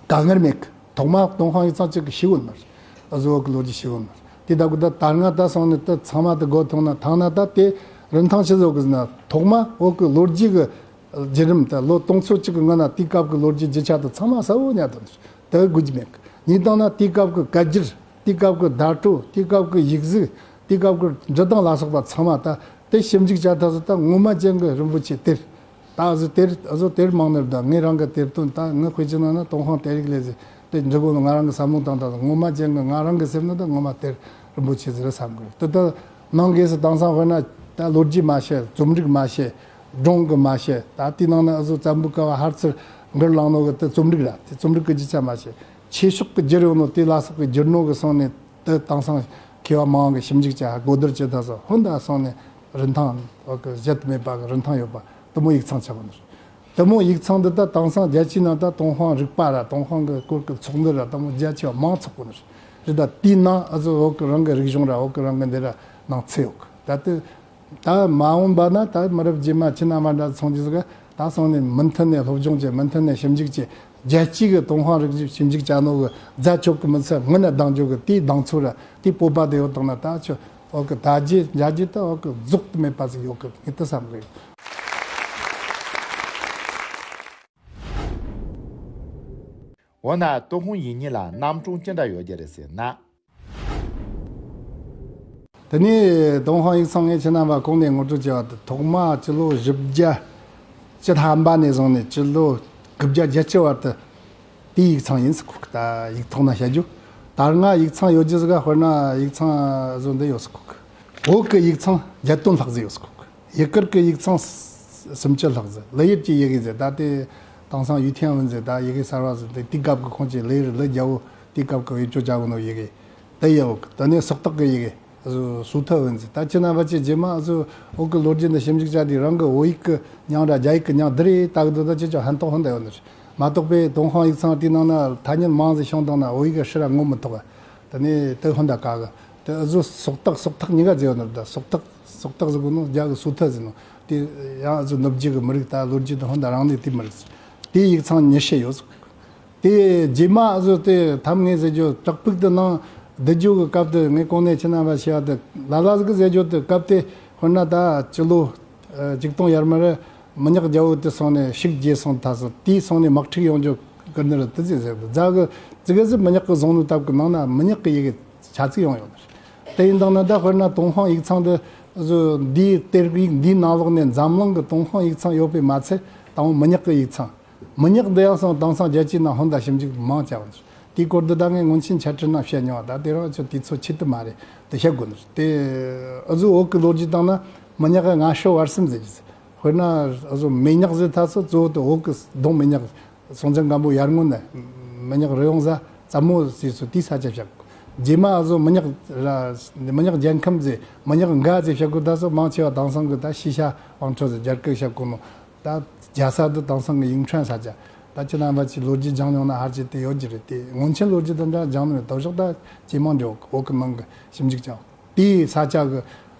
དཀའ་ངལ་མེད་གི། ཐོག་མ་ཏུན་ཧོང་ཡིག་ཚང་གཅིག་གི་ཤེས་གོ་ནི་མ་རེད། གཟོད་འོག་གི་ལོ་རྒྱུས་ཤེས་གོ་ནི་མ་རེད། དེ་ད་གི་ད་ད་སྔ་ད་སོང་ནས་ད་ཚང་མ་ད་གོ་ཐུབ་ན། ཐང་ན་ད་དེ་རིན་ཐང་ཆི་ཟིག་ཡོད་གི་ཟེར་ན། ཐོག་མ་འོག་གི་ལོ་རྒྱུས་གི་བརྒྱུད་རིམ་ད་ལོ་སྟོང་ཚོ་གཅིག་གི་སྔོན་ན་དེའི་སྐབས་ཀྱི་ལོ་རྒྱུས་རྒྱུ་ཆ་དེ་ཚང་མ་གསལ་བོ་ཉར་ཐུབ་ནི་རེད། དེ་དགོས་རྒྱུ་མེད་གི། ཉིས་སྟོང་ན་དེའི་སྐབས་ཀྱི་བཀའ་འགྱུར། དེའི་སྐབས་ཀྱི་བརྡ་སྤྲོད། དེའི་སྐབས་ཀྱི་ཡིག་གཟུགས། དེའི་སྐབས་ཀྱི་འབྲི་སྟངས་ལ་སོགས་པ་ཚང་མ་ད་དེ་ཞིབ་འཇུག་བྱ་ཐབས་སུ་ད་ངོ་མ་ཅན་གྱི་རིན་པོ་ཆེ་དེར། ད་གཟོད་དེར་གཟོད་དེར་མང་ནི་རེད། ད་ངས་རང་གི་དེར་བཏོན། ད་ངའི་དཔེ་ཆ་ནང་ན་ཏུན་ཧོང་དེ་རིགས་ལས་ཟེར་དེ་འབྲི་གོ་ནི། ང་རང་གི་བསམ་བློ་བཏང་། ད་ངོ་མ་ཅན་གྱི་ང་རང་གི་སེམས་ནི་ད་ངོ་མ་དེར་རིན་པོ་ཆེ་ཟིག་རེད་བསམ་གི། དེ་ད་ནང་སྒོས་སུ་དེང་སང་དཔེར་ན་ད་ལོ་རྒྱུས་མ་བཤད། རྩོམ་རིག་མ་བཤད། སྒྲུང་གི་མ་བཤད། ད་དེའི་ནང་ན་གཟོད་བཙན་པོའི་སྐབས་ཧར་ཚུར་འགུར་ལངས་ནོ་གི་དེ་རྩོམ་རིག་ར། དེ་རྩོམ་རིག་གི་རྒྱུ་ཆ་མ་བཤད། ཆོས་ཕྱོགས་ཀྱི་བསྒྱུར་ཡོད་ནོ་དེ་ལ་སོགས་ཀྱི་བསྒྱུར་ནོ་གི་སོང་ནས་དེ་དེང་སང་མཁས་པ་མང་གི་ཞིབ་འཇུག་བྱ། གོ་བསྡུར་བྱེད་ཐབས་སུ་ཧོན་ད་སོང་ནས་རིན་ཐང་འོག་གི་གཞལ་དུ་མེད་པ་གི་རིན་ཐང་ཡོད་པ་དེ་མོ་ཡིག་ཚང་ཆགས་གོ་ནི་རེད། དེ་མོ་ཡིག་ཚང་འདི་ད་དེང་སང་རྒྱལ་སྤྱིའི་ནང་ད་ཏུན་ཧོང་རིག་པ་ར་ཏུན་ཧོང་གི་སྐོར་གྱི་ཚོགས་འདུ་ར་དེ་མོ་རྒྱ་ཆེ་བ་མང་ཚོགས་གོ་ནི་རེད། རེད། ད་དེའི་ནང་ཨ་ཟོ་འོག་གི་རང་གི་རིག་གཞུང་ར་འོག་གི་རང་གི་འདི་ར་ནང་ཚུད་ཡོད་གི། ད་དེ་ད་མ་འོངས་པ་ན་ད་མི་རབས་རྗེས་མ་ཁྱེད་རྣམ་པ་འདྲ་ཚོང་རྒྱུ་ཟིག་ག་ད་སོང་ནས་མུ་མཐུད་ནས་སློབ་སྦྱོང་བྱེད། མུ་མཐུད་ནས་ཞིབ་འཇུག་བྱེད། རྒྱལ་སྤྱིའི་གི་ཏུན་ཧོང་རིག་གཞུང་ཞིབ་འཇུག་བྱ་ནོ་གི་རྫ་ཆོག་གི་མི་ཚད་སྔོན་ན་ལྡང་རྒྱུ་གི་དེའི་ལྡང་ཚོད་ར་དེའི་སྤོབས་པ་དེ་ཡོད་བཏང་ན་ད་ཆོ་འོག་གི་ད་རྒྱུ་རྒྱ་རྒྱུ་ད་འོག་གི་རྫོགས་དུ་མེད་པ་ཟིག་ཡོད་གི། ངས་དེ་བསམ་གི་ཡོད། འོ་ན་ཏུན་ཧོང་ཡིག་རྙིང་ལ་རྣམ་གྲངས་ཅི་འདྲ་ཡོད་རྒྱུ་རེད་ཟེར་ན། དེ་ནས་ཏུན་ཧོང་ཡིག་ཚང་ངས་ཁྱེད་རྣམ་པ་གོང་ནས་ངོ་སྤྲོད་བྱས་པ་དེ་ཐོག་མ་སྤྱི་ལོ་བཞི་བརྒྱ་བཅུ་ཐམ་པ་ནས་བཟུང་ནས་སྤྱི་ལོ་དགུ་བརྒྱ་བརྒྱད་ཅུ་བར་དུ་དེའི་ཡིག་ཚང་ཡིན་ཟེར་གོ་གི། ད་ཡིག་ཐོག་ན་བཤད་རྒྱུ། ད་སྔ་ཡིག་ཚང་ཡོད་རྒྱུ་ཟིག་ག་དཔེར་ན་ཡིག་ཚང་བཟོ་འདི་ཡོད་ཟེར་གོ་གི། བོད་ཀྱི་ཡིག་ཚང་བརྒྱད་སྟོང་ལྷག་ཟིག་ཡོད་ཟེར་གོ་གི། ཡུ་གུར་གྱི་ཡིག་ཚང་སུམ་ཅུ་ལྷག་ཟིག། ལི་ཡུལ་གྱི་ཡི་གེ་ཟེར། ད་དེ་དེང་སང་ཡུས་ཐེན་ཝུན་ཟེར། ད་ཡི་གེ་གསར་བ་ཟིག། དེ་དེའི་སྐབས་ཀྱི་ཁོང་ཆེ་ལི་ཡུལ་ལི་རྒྱལ་པོ་དེའི་སྐབས་ཀྱི་བེད་སྤྱོད་བྱ་གོ་ནོ་ཡི་གེ་དེ་ཡོད་གི། དེ་ནས་སོག་སྟག་གི་ཡི་གེ། སུའུ་ཐི་ཝུན་ཟེར། ད་ཁྱེད་རྣམ་པ་ཆེ་རྗེས་མ་སུ་འོག་གི་ལོ་རྒྱུས་འདི་ཞིབ་འཇུག་བྱ་དུས་རང་གི་བོད་ཡིག་གི་མྱིང་ར་རྒྱ་ཡིག་གི་མྱིང་འདི་རེད་ལྟ་གི་འདུག། ད་ཁྱེད་ཚོ་ཕན་ཐོགས་ཧོན་ད་ཡོད་ནི་རེད་མ་གཏོགས་པའི་ཏུན་ཧོང་ཡིག་ཚང་དེའི་ནང་ན་ཐ་སྙད་མང་ཟིག་ཤོང་བཏང་ན་བོད་ཡིག་གི་ཧྲི་ར་ངོ་མི་ཐོག་ག། དེ་ནས་དེ་ཧོན་ད་ག་གི། དེ་ཨུ་ཟོ་སོག་སྟག་སོག་ཐག་གཉིས་ཀ་ཟེར་བ་ནི་རེད། ད་སོག་སྟག་སོག་སྟག་ཟེར་གོ་ནོ་རྒྱ་གི་སུའུ་ཐི་ཟེར་ནོ་དེ་ཡང་ཨུ་ཟོ་ནུབ་རྒྱུད་གི་མི་རིགས། ད་ལོ་རྒྱུས་དེ་ཧོན་ད་རང་ནས་དེ་མི་རིགས་དེའི་ཡིག་ཚང་ཉི་ཤུ་ཡོད་ཟེར། དེ་རྗེས་མ་ཨུ་ཟོ་དེ་ཐམ་ངེས་ཟེར་རྒྱུ་བྲག་ཕུག་དེ་ནང་བསྡུ་རྒྱུ་གི་སྐབས་དེ་ངས་གོང་ནས་ཁྱེད་རྣམ་པ་ཞུ་བ་དེ་ལ་ལ་ཟིག་གི་ཟེར་རྒྱུ་དེ་སྐབས་དེ་དཔེར་ན་ད་སྤྱི་ལོ་ཨ་ཆིག་སྟོང་ཡར་མར་མི་ཉག་རྒྱལ་པོ་དེ་སོང་ནས་ཤུགས་རྒྱས་སོང་ཐལ་སོང་། དེའི་སོང་ནས་དམག་འཁྲུག་ཡོང་རྒྱུ་གི་ནི་རེད། དེ་ཟེར་ཟེར་རྫ་གི་ཙི་གེ་ཟིག་མི་ཉག་གི་བཟུང་ནོ་སྟབས་གི་ནང་ན་མི་ཉག་གི་ཡི་གེ་ཆ་ཚིག་ཡོང་ཡོད་ནི་རེད། དེ་ཡིན་དང་ན་ད་དཔེར་ན་ཏུན་ཧོང་ཡིག་ཚང་དེ་བཟོ་འདིའི་གཏེར་ཡིག་འདིའི་ནང་ལོགས་ནས་འཛམ་གླིང་གི་ཏུན་ཧོང་ཡིག་ཚང་ཡོད་པས་མ་ཚད་དང་པོ་མི་ཉག་གི་ཡིག་ཚང་། མི་ཉག་འདི་ཡང་སང་དེང་སང་རྒྱལ་སྤྱིའི་ནང་ཧོན་ད་ཞིབ་འཇུག་མང་ཆེ་བ་འདུག། དེའི་སྐོར་འདི་ད་ངས་སྔོན་ཆད་འཆད་ཁྲིད་ནང་བཤད་མྱོང་བ། ད་དེ་རིང་ཁྱོད་དུས་ཚོད་ཆེད་དུ་མ་རེད་དེ་བཤད་དགོས་ནི་རེད། དེ་ཨུ་ཟོ་བོད་ཀྱི་ལོ་རྒྱུས་སྟེང་ན་མི་ཉག་གི་སྔ་ཕྱི་བར་གསུམ་ཟེར་གྱི། དཔེར་ན་ཨུ་ཟོ་མེ་ཉག་ཟེར་ཐ་སོ་གཙོ་བོ་དེ་བོད་ཀྱི་ལྡོང་མེ་ཉག་སྲོང་བཙན་སྒམ་པོ་ཡར་སྔོན་ནས་མི་ཉག་རི་ཡོང་ས་ཙམ་མོ་ཟེར་སོ་དེའི་ས་ཆ་བཤད་གོ། རྗེས་མ་ཨུ་ཟོ་མི་ཉག་ར་མི་ཉག་རྒྱལ་ཁམས་ཟེར་མི་ཉག་འགའ་ཟེར་བཤད་གོ། ད་སོ་མང་ཆེ་བ་དེང་སང་གི་ད་ཤི་ཤ་དབང་ཁྲོད་ཟེར་རྒྱ་སྐད་བཤད་གོ་ནོ། ད་རྒྱལ་ས་འདི་དེང་སང་གི་ཡིང་ཁྲོན་ས་ཆ། ད་ཁྱེད་རྣམ་པ་ཚོས་ལོ་རྒྱུས་སྦྱང་མྱོང་ན་ཧར་ཅིག་དེ་ཡོད་ཀྱི་རེད། དེ་སྔོན་ཆད་ལོ་རྒྱུས་དེ་འདྲ་སྦྱང་ནི་མེད། དོ་ཞག་ད་ཇེ་མང་འགྲོ་བོད་ཀྱི་ནང་གི་ཞིབ་འཇུག་ཀྱང་དེའི་ས་ཆ་གི་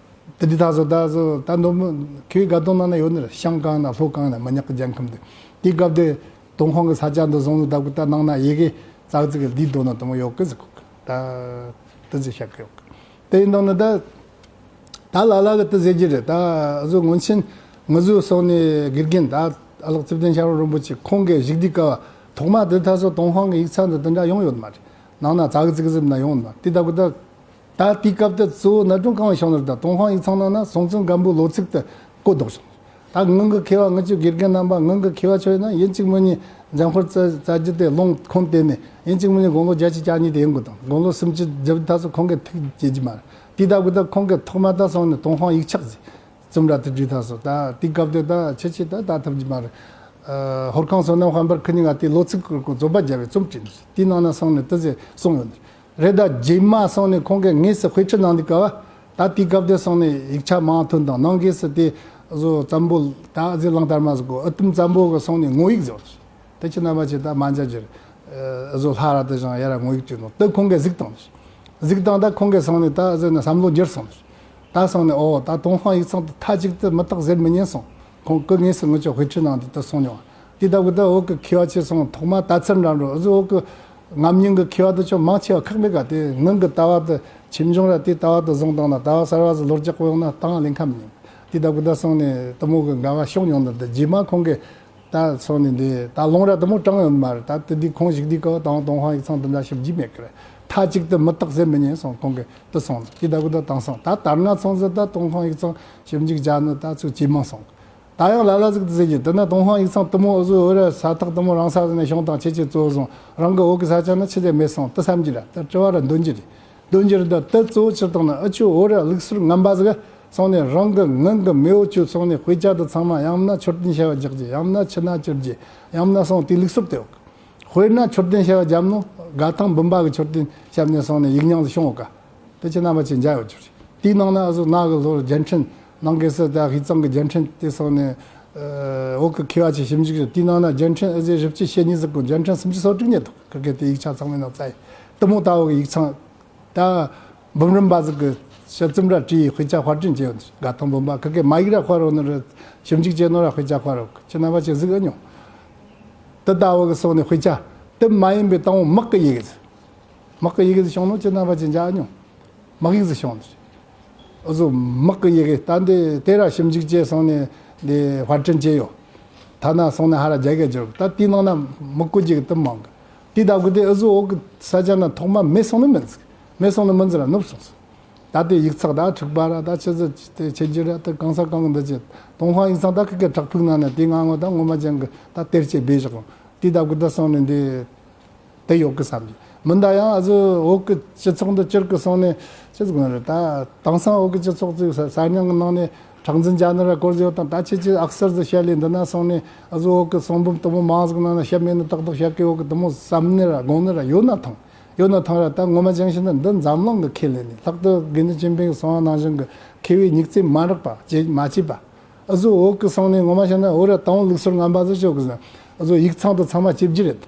དེ་འདི་ད་བཟོ་ད་བཟོ་ད་མདོ་མི་ཁྱོད་དགའ་སྟོན་ནང་ན་ཡོད་ནི་རེད། ཤང་གང་ན་ལྷོ་གང་ན་མི་ཉག་གི་རྒྱལ་ཁམས་དེ་དེའི་སྐབས་དེ་ཏུན་ཧོང་གི་ས་ཆ་འདི་བཟུང་ནི་ད་གི་ད་ནང་ན་ཡི་གེ་ཙག་ཙིག་གི་འདིའི་མདོ་ན་དུ་མོ་ཡོད་གི་ཟེར་གོ་གི། ད་དེ་ཟེར་བཤད་གི་ཡོད་གི། དེ་ཡིན་དང་ནི་ད་ད་ལ་ལ་གི་དེ་ཟེར་གྱི་རེད། ད་བཟོ་སྔོན་ཆད་ང་ཚོའི་སོང་ནས་དགེ་རྒན་ད་ཨ་ལགས་ཚེ་བརྟན་ཞབས་དྲུང་རིན་པོ་ཆེ་ཁོང་གིས་བཞུགས་དུས་སྐབས་ཐོག་མ་དེ་ད་སོ་ཏུན་ཧོང་གི་ཡིག་ཚང་དེ་དེ་འདྲ་ཡོང་ཡོད་མ་རེད། ནང་ན་ཙག་ཙིག་ཟིག་ན་ཡོང་ཡོད་མ་རེད། དེ་ད་གི་ད་ད་དེའི་སྐབས་དེ་གཙོ་བོ་གནད་དོན་གང་བྱུང་ནི་རེད། ད་ཏུན་ཧོང་ཡིག་ཚང་ནང་ན་སྲོང་བཙན་སྒམ་པོའི་ལོ་ཚིགས་དེ་བཀོད་འདུག་བྱུང་། ད་ངང་གི་མཁས་པ་ང་ཚོའི་དགེ་རྒན་རྣམ་པ་ངང་གི་མཁས་པ་ཚོ་ཡིན་ན་ཡིན་གཅིག་མིན་གཉིས་འཛམ་དཔང་རྩ་རྩ་རྒྱུ་དེ་ལུང་ཁུངས་བསྟན་ནས་ཡིན་གཅིག་མིན་གཉིས་དགུང་ལོ་བརྒྱད་ཅུ་གྱ་གཉིས་དེ་ཡིན་དགོས་དང་དགུང་ལོ་སུམ་ཅུ་བརྒྱབ་ད་ཚོ་ཁོང་གིས་ཐུགས་བྱེད་ཀྱི་མ་རེད། དེ་ལྟ་བུ་ད་ཁོང་གིས་ཐོག་མ་ད་སོང་ནས་ཏུན་ཧོང་ཡིག་ཆ་ཟིག་རྩོམ་ར་དེ་བྲིས་ཐག་སོ། ད་དེའི་སྐབས་དེ་ད་ཁྱེད་ཀྱིས་ད་ད་ཐུབ་ཀྱི་མ་རེད། ཨ། ཧོར་ཁང་བསོད་ནམས་དཔལ་འབར་ཁོ་གཉིས་ཀ་དེ་ལོ་ཚིགས་ཀྱི་རྩོད་པ་བརྒྱབ་པའི་རྩོམ་བྲིས་འདུག་དེའི་ནང་ན་སོང་ནས་དེ་ཟེ་གསུངས་ཡོད་ནི་རེད། ད་རྗེས་མ་སོང་ནས་ཁོང་གིས་དངོས་སུ་དཔེ་ཁྲིད་གནང་དུས་སྐབས་ད་དེའི་སྐབས་དེ་སོང་ནས་ཡིག་ཆ་མང་ཐོན་དང་ནང་སྒོས་སུ་དེ་བཟོ་བཙན་པོ་ད་ཟེ་གླང་དར་མ་ཟེ་གོ་ཨུ་དུམ་བཙན་པོ་གི་སོང་ནས་ངོ་ཡིག་ཟེར་བ་རེད། དེ་ཁྱེད་རྣམ་པ་ཚོས་ད་མ་མཇལ་རྒྱུ་རེད། ཨ། བཟོ་ལྷ་ར་དེ་བཞིན་ཡ་ར་ངོ་ཡིག་བྲིས་ནོ་དེ་ཁོང་གིས་གཟིགས་བཏང་། གཟིགས་བཏང་ད་ཁོང་གིས་སོང་ནས་ད་ཟེ་ནས་བསམ་བློ་འགྱུར་སོང་། ད་སོང་ནས་ཨོ་ད་ཏུན་ཧོང་ཡིག་ཚང་དེ་མཐའ་གཅིག་ཏུ་མི་རྟག་ཟེར་མི་ཉན་སོང་། ཁོང་གི་དངོས་སུ་ངོ་ཅོག་དཔེ་ཁྲིད་གནང་དུས་དེ་སོང་མྱོང་། དེ་ལྟ་བུ་ད་བོད་ཀྱི་མཁས་པ་ཆེ་སོང་ཐོག་མ་ད་ཚར་འདྲ་འགྲོ་ཨུ་ཟོ་བོད་ཀྱི་ངམ་ཉིན་གྱི་མཁས་པ་དེ་ཆོ་མང་ཆེ་བ་ཁག་མེད་ག་དེ་ངང་གི་ལྟ་བ་དེ་ཆེ་འབྱུང་ར་དེ་ལྟ་བ་དེ་བཟུང་བཏང་ན་ལྟ་བ་གསར་བ་ཟིག་ལོ་རྒྱག་གོ་ཡོང་ན་བཏང་ལེན་ཁ་མི་ཉན། དེ་ལྟ་བུ་ད་སོང་ནས་དེ་མོ་གི་འགལ་བ་བྱུང་མྱོང་ནི་དེ་རྗེས་མ་ཁོང་གིས་ད་སོང་ནས་འདི་ད་ལུང་ར་དེ་མོ་དྲངས་ཡོད་མ་རེད། ད་དེ་དུས་ཁོང་ཞིག་དུས་ཀ་དང་ཏུན་ཧོང་ཡིག་ཚང་དེ་འདྲ་ཞིབ་རྒྱས་མེད་ཀི་རེད། མཐའ་གཅིག་ཏུ་མི་རྟག་ཟེར་མི་ཉན་སོང་ཁོང་གིས་དེ་སོང་ནས་དེ་ལྟ་བུ་ད་དེང་སང་ད་དར་ང་ཚང་ཟེར་ད་ཏུན་ཧོང་ཡིག་ཚང་ཞིབ་འཇུག་བྱ་ནི་ད་ཚུགས་ཇེ་མང་སོང་། ད་ཡང་ལ་ལ་ཟིག་ཏུ་ཟེར་གྱི་དེ་ན་ཏུན་ཧོང་ཡིག་ཚང་དེ་མོ་འུ་ཟོ་འུ་ར་ས་ཐག་དེ་མོ་རང་ས་ཟིག་ནས་བྱུང་དང་ཁྱེད་ཀྱིས་གཙོ་བཟུང་རང་གི་བོད་ཀྱི་ས་ཆ་ན་ཆི་ཟེར་མེད་སོང་དེ་བསམ་གྱི་ར་དེ་དྲི་བ་ར་འདོན་གྱི་རེད། འདོན་གྱི་རེད། ད་དེ་གཙོ་བོ་ཕྱིར་བཏང་ན་འུ་ཆོ་འུ་ར་ལུགས་སྲོལ་ངན་པ་ཟིག་སོང་ནས་རང་གི་ངང་གི་མེས་པོ་ཆོ་སོང་ནས་དཔེ་ཆ་དེ་ཚང་མ་ཡང་ན་མཆོད་རྟེན་བྱ་བ་རྒྱག་རྒྱུ་ཡང་ན་ཆུ་ནང་བསྐྱུར་རྒྱུ་ཡང་ན་སོང་དེ་ལུགས་སྲོལ་དེ་ཡོད། དཔེར་ན་མཆོད་རྟེན་བྱ་བ་བརྒྱབ་ནོ་དགའ་ཐང་འབུམ་པ་གི་མཆོད་རྟེན་བཤམས་ནས་སོང་ནས་ཡིག་རྙིང་ཟིག་བྱུང་ཡོད་ཀ་དེ་ཁྱེད་རྣམ་པ་ཚོས་མཇལ་ཡོད་རྒྱུ་རེད། དེའི་ནང་ན་ཨ་ཟོ་ན་གི་ལོར་རྒྱལ་ཕྲན་ནང་གི་སི་ད་ཧི་ཙང་གི་རྒྱལ་ཕྲན་དེ་སོང་ནས་ཨ་བོད་ཀྱི་མཁས་པ་ཆེ་ཞིབ་འཇུག་རེད། དེའི་ནང་ན་རྒྱལ་ཕྲན་ཨ་ཟེ་བཞི་བཅུ་ཞེ་གཉིས་ཟིག་གོ་རྒྱལ་ཕྲན་སུམ་ཅུ་སོ་དྲུག་རྙེད་འདུག་ཁི་གེ་དེ་ཡིག་ཆ་ཚང་མའི་ནང་བཙལ་ཡིན། དེ་མོ་ལྟ་བུ་གི་ཡིག་ཚང་ད་འབུམ་རམས་པ་ཟིག་གི་ཞལ་རྩོམ་ར་བྲིས་དཔེ་ཆ་དཔར་སྐྲུན་བྱས་ཡོད་འདུག་དགའ་ཐང་འབུམ་པ་ཁི་གེ་མ་ཡིག་ར་དཔར་ཡོད་ནི་རེད། ཞིབ་འཇུག་བྱས་ནོ་ར་དཔེ་ཆ་དཔར་ཡོད་ཁྱེད་རྣམ་པ་ཚོས་གཟིགས་ཨེ་མྱོང་། དེ་ལྟ་བུ་གི་སོང་ནས་དཔེ་ཆ་དེ་མ་ཡིན་པའི་དང་པོ་དམག་གི་ཡི་གེ་ཟིག་དམག་གི་ཡི་གེ་ཟིག་བྱུང་ནོ་ཁྱེད་རྣམ་པ་ཚོས་མཇལ་ཨེ་མྱོང་། དམག་ཡིག་ཟིག་བྱུང་ནི་རེད། འུ་ཟོ་དམག་གི་ཡི་གེ་ད་འདི་དེ་ར་ཞིབ་འཇུག་བྱས་སོང་ནས་འདི་དཔར་སྐྲུན་བྱས་ཡོད། ཐ་ན་སོང་ནས་ཧ་ར་རྒྱ་གར་འགྱུར་ད་དེའི་ནང་ན་མི་བཀོལ་རྒྱུ་གི་དེ་མང་གི་དེ་ལྟ་བུ་དེ་འུ་ཟོ་བོད་གི་ས་ཆ་ན་ཐོག་མ་མེད་སོང་ནི་མིན་ཟིག་མེད་སོང་ནི་མིན་ཟིག་ར་ནུབ་སོང་ཟིག་ད་དེ་ཡིག་ཚགས་ད་འཁྲུག་པ་ར་ད་ཆི་ཟིག་དེ་ཆེ་རྒྱུ་ར་དེ་གང་ས་གང་གི་འདི་ཆེ་ཏུན་ཧོང་ཡིག་ཚང་ད་ཁི་གེ་བྲག་ཕུག་ནང་ན་དེ་ང་ངོ་ད་ངོ་མ་ཅན་གི་ད་གཏེར་ཆེ་སྦས་བཞག་དེ་ལྟ་བུ་དེ་སོང་ནས་འདི། དེ་ཡོད་གི་བསམ་གི་མིན། ད་ཡང་ཨ་ཟོ་བོད་གི་སྤྱི་ཚོགས་འདི་སྤྱིར་གི་སོང་ནས་ཅི་ཟིག་ཡོད་རེད། ད་དེང་སང་བོད་གི་སྤྱི་ཚོགས་ཚོས་གསར་རྙིང་གི་ནང་ནས་གྲངས་འཛིན་བྱ་ནི་ར་སྐོར་ཟིག་ཡོད་དང་ད་ཁྱེད་ཀྱིས་ཨག་སར་ཟིག་བཤད་ལས་འདི་ན་སོང་ནས་ཨ་ཟོ་བོད་གི་གསུང་འབུམ་དེ་མོ་མང་ཟིག་ནང་ན་བཤད་མེད་ནི་ཏག་ཏག་བཤད་གི་ཡོད་གི་དེ་མོ་བསམ་ནི་ར་དགོངས་ནི་ར་ཡོད་ན་ཐང་ཡོད་ན་ཐང་ར། ད་ངོ་མ་ཅང་ཤེས་ན་འདི་འཛམ་གླིང་གི་ཁས་ལེན་ནས་ལྷག་ཏུ་དགེ་འདུན་ཆོས་འཕེལ་གི་གསུང་བ་ནང་བཞིན་གི་མཁས་པའི་མྱིག་རྩེ་མ་རེག་པ་བྱེད་མ་བྱེད་པ་ཨ་ཟོ་བོད་གི་སོང་ནས་ངོ་མ་བཤད་ན་བོད་ར་དང་ལུགས་སྲོལ་ངན་པ་ཟིག་ཤོད་གི་ཟིན་ཨ་ཟོ་ཡིག་ཚང་དུ་ཚང་མ་བཅོས་བསྒྱུར་རེད།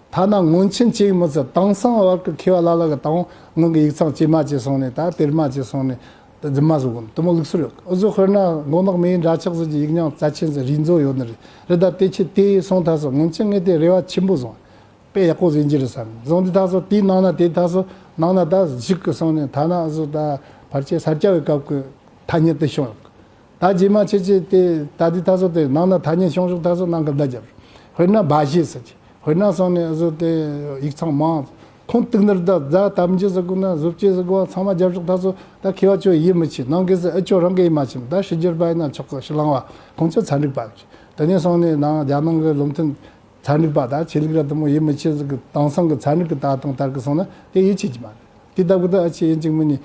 ཐ་ན་སྔོན་ཆད་ཅིག་མི་ཚད་དེང་སང་བར་གྱི་མཁས་པ་ལ་ལ་གི་དང་ངང་གི་ཡིག་ཚང་ཇེ་མང་ཇེ་སོང་ནས་ད་གཏེར་མ་ཇེ་སོང་ནས་ད་རྫུན་མ་བཟོ་གོ་དེ་མོ་ལུགས་སྲོལ་ཡོད། འུ་ཚོ་དཔེར་ན་མགོ་ནག་མི་ཡི་འདྲ་ཆགས་ཟེར་གྱི་ཡིག་རྙིང་རྩ་ཆེན་ཟེར་རིག་མཛོད་ཡོད་ནི་རེད། རེད་ད་དེ་ཆེད་དེ་སོང་ཐ་སོ་སྔོན་ཆད་ངས་དེ་རེ་བ་ཆེན་པོ་བཟུང་དཔེ་ཡག་པོ་ཟིན་གྱི་རེད་བསམ་བཟུང་དེ་ཐ་སོ་དེའི་ནང་ན་དེ་ཐ་སོ་ནང་ན་ད་གཞུག་གི་སོང་ནས་ཐ་ན་འུ་ཚོ་ད་ཕལ་ཆེར་ས་སྐྱ་བའི་སྐབས་ཀྱི་ཐ་སྙད་དེ་བྱུང་ཡོད། ད་རྗེས་མ་ཆེ་ཆེ་དེ་ད་དེ་ཐ་སོ་དེ་ནང་ན་ཐ་སྙད་བྱུང་ཞོག་ཐ་སོ་ནང་གི་བརྡ་རྒྱབ། དཔེར་ན་སྦ་བཞེད་ཟེར་གྱི་དཔེར་ན་སོང་ནས་བཟོ་དེ་ཡིག་ཚང་མང་ཁུངས་གཏུག་ནར་ད་རྫ་དམ་རྒྱུ་ཟེར་དགོས་ན་བཟོ་བཅོས་ཟེར་དགོས་པ་ཚང་མ་རྒྱབ་ཞོག་ཐ་སོ་ད་མཁས་པ་ཚོ་ཡིད་མི་ཆེས་ནང་གི་ཟེར་ཨ་ཅོ་རང་གི་ཡིད་མ་ཆེས་ད་ཕྱི་རྒྱལ་པ་ཡིན་ན་ཆོག་གི་ཕྱི་གླང་བ་ཁོང་ཚོ་ཚན་རིག་པ་དེ་ནས་སོང་ནས་ནང་རྒྱ་ནང་གི་བློ་མཐུན་ཚན་རིག་པ་ད་ཆོས་ལུགས་ར་དེ་མོ་ཡིད་མི་ཆེས་ཟིག་གི་དེང་སང་གི་ཚན་རིག་གི་ལྟ་སྟངས་ལྟར་གི་སོང་ན་དེ་ཡིད་ཆེས་ཀྱི་མ་རེད། དེ་ལྟ་བུ་ད་ཨ་ཆེ་ཡིན་གཅིག་མིན་ནི་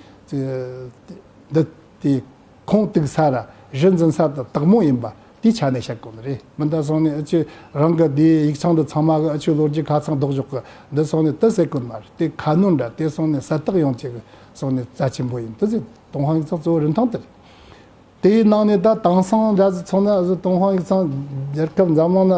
འདི་དེ་ཁུངས་གཏུག་ས་ར་གཞི་འཛིན་ས་དང་དག་མོ་ཡིན་པ་དེའི་ཆ་ནས་བཤད་དགོས་ནི་རེད། མི་འདའ་སོང་ནས་ཨ་ཆེ་རང་གི་དེའི་ཡིག་ཚང་དུ་ཚང་མ་གི་ཨ་ཆེ་ལོ་རྒྱུས་ཁ་ཚང་ལྡོག་ཞོག་གི་འདི་སོང་ནས་དེ་ཟེར་དགོས་མ་རེད། དེ་ཁ་སྣོན་འདྲ་དེ་སོང་ནས་གསལ་དག་ཡོང་ཆེད་གི་སོང་ནས་རྩ་ཆེན་པོ་ཡིན། དེ་ཟེར་ཏུན་ཧོང་ཡིག་ཚང་གཙོ་བོ་རིན་ཐང་དེ་རེད། དེའི་ནང་ནས་ད་དེང་སང་འདྲ་ཟིག་མཚོན་ན་ཨ་ཟོ་ཏུན་ཧོང་ཡིག་ཚང་རྒྱལ་ཁབ་འཛམ་གླིང་ན་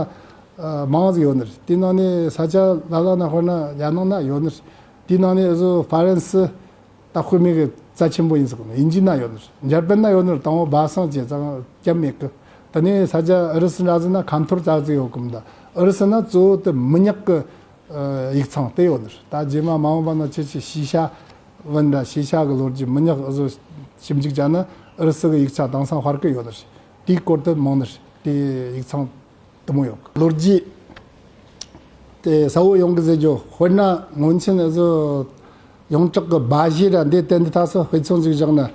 ཨ་མང་ཟིག་ཡོད་ནི་རེད། དེའི་ནང་ནས་ས་ཆ་ལ་ལ་ན་དཔེར་ན་རྒྱ་ནག་ན་ཡོད་ནི་རེད། དེའི་ནང་ནས་ཨ་ཟོ་ཧྥ་རན་སི་ད་དཔེ་མེད་གི་རྩ་ཆེན་པོ་ཡིན་ཟེར་གོ་ནི། དབྱིན་ཇི་ན་ཡོད་ནི་རེད། འཇར་པན་ན་ཡོད་ནི་རེད། དང་པོ་སྦ་གསང་བྱས་ཙང་སྐྱབས་མེད་གི། དེ་ནས་ས་ཆ་ཨུ་རུ་སུ་འདྲ་ཟིག་ན་ཁ་འཐོར་ཙག་ཙིག་ཡོད་གི་མི་འདུག་ཨུ་རུ་སུ་ན་གཙོ་བོ་དེ་མི་ཉག་གི་ཡིག་ཚང་དེ་ཡོད་ནི་རེད། ད་རྗེས་མ་མ་འོངས་པ་ན་ཁྱེད་ཀྱི་ཤེས་བྱ་བོན་འདྲ་ཤེས་བྱ་གི་ལོ་རྒྱུས་མི་ཉག་ཨུ་ཟོ་ཞིབ་འཇུག་བྱས་ན་ཨུ་རུ་སུ་གི་ཡིག་ཆ་དེང་སང་དཔར་གི་ཡོད་ནི་རེད། དེའི་སྐོར་དེ་མང་ནི་རེད། དེ་ཡིག་ཚང་དེ་མོ་ཡོད་གི། ལོ་རྒྱུས་དེ་གསལ་བོ་ཡོང་གི་ཟེར་རྒྱུ་དཔེར་ན་སྔོན་ཆད་ཨུ་ཟོ་ཡོངས་གྲགས་གི་སྦ་བཞེད་ར་འདི་བསྟན་འདི་ཐ་སོ་དཔེ་མཚོན་ཟིག་བཞག་ན།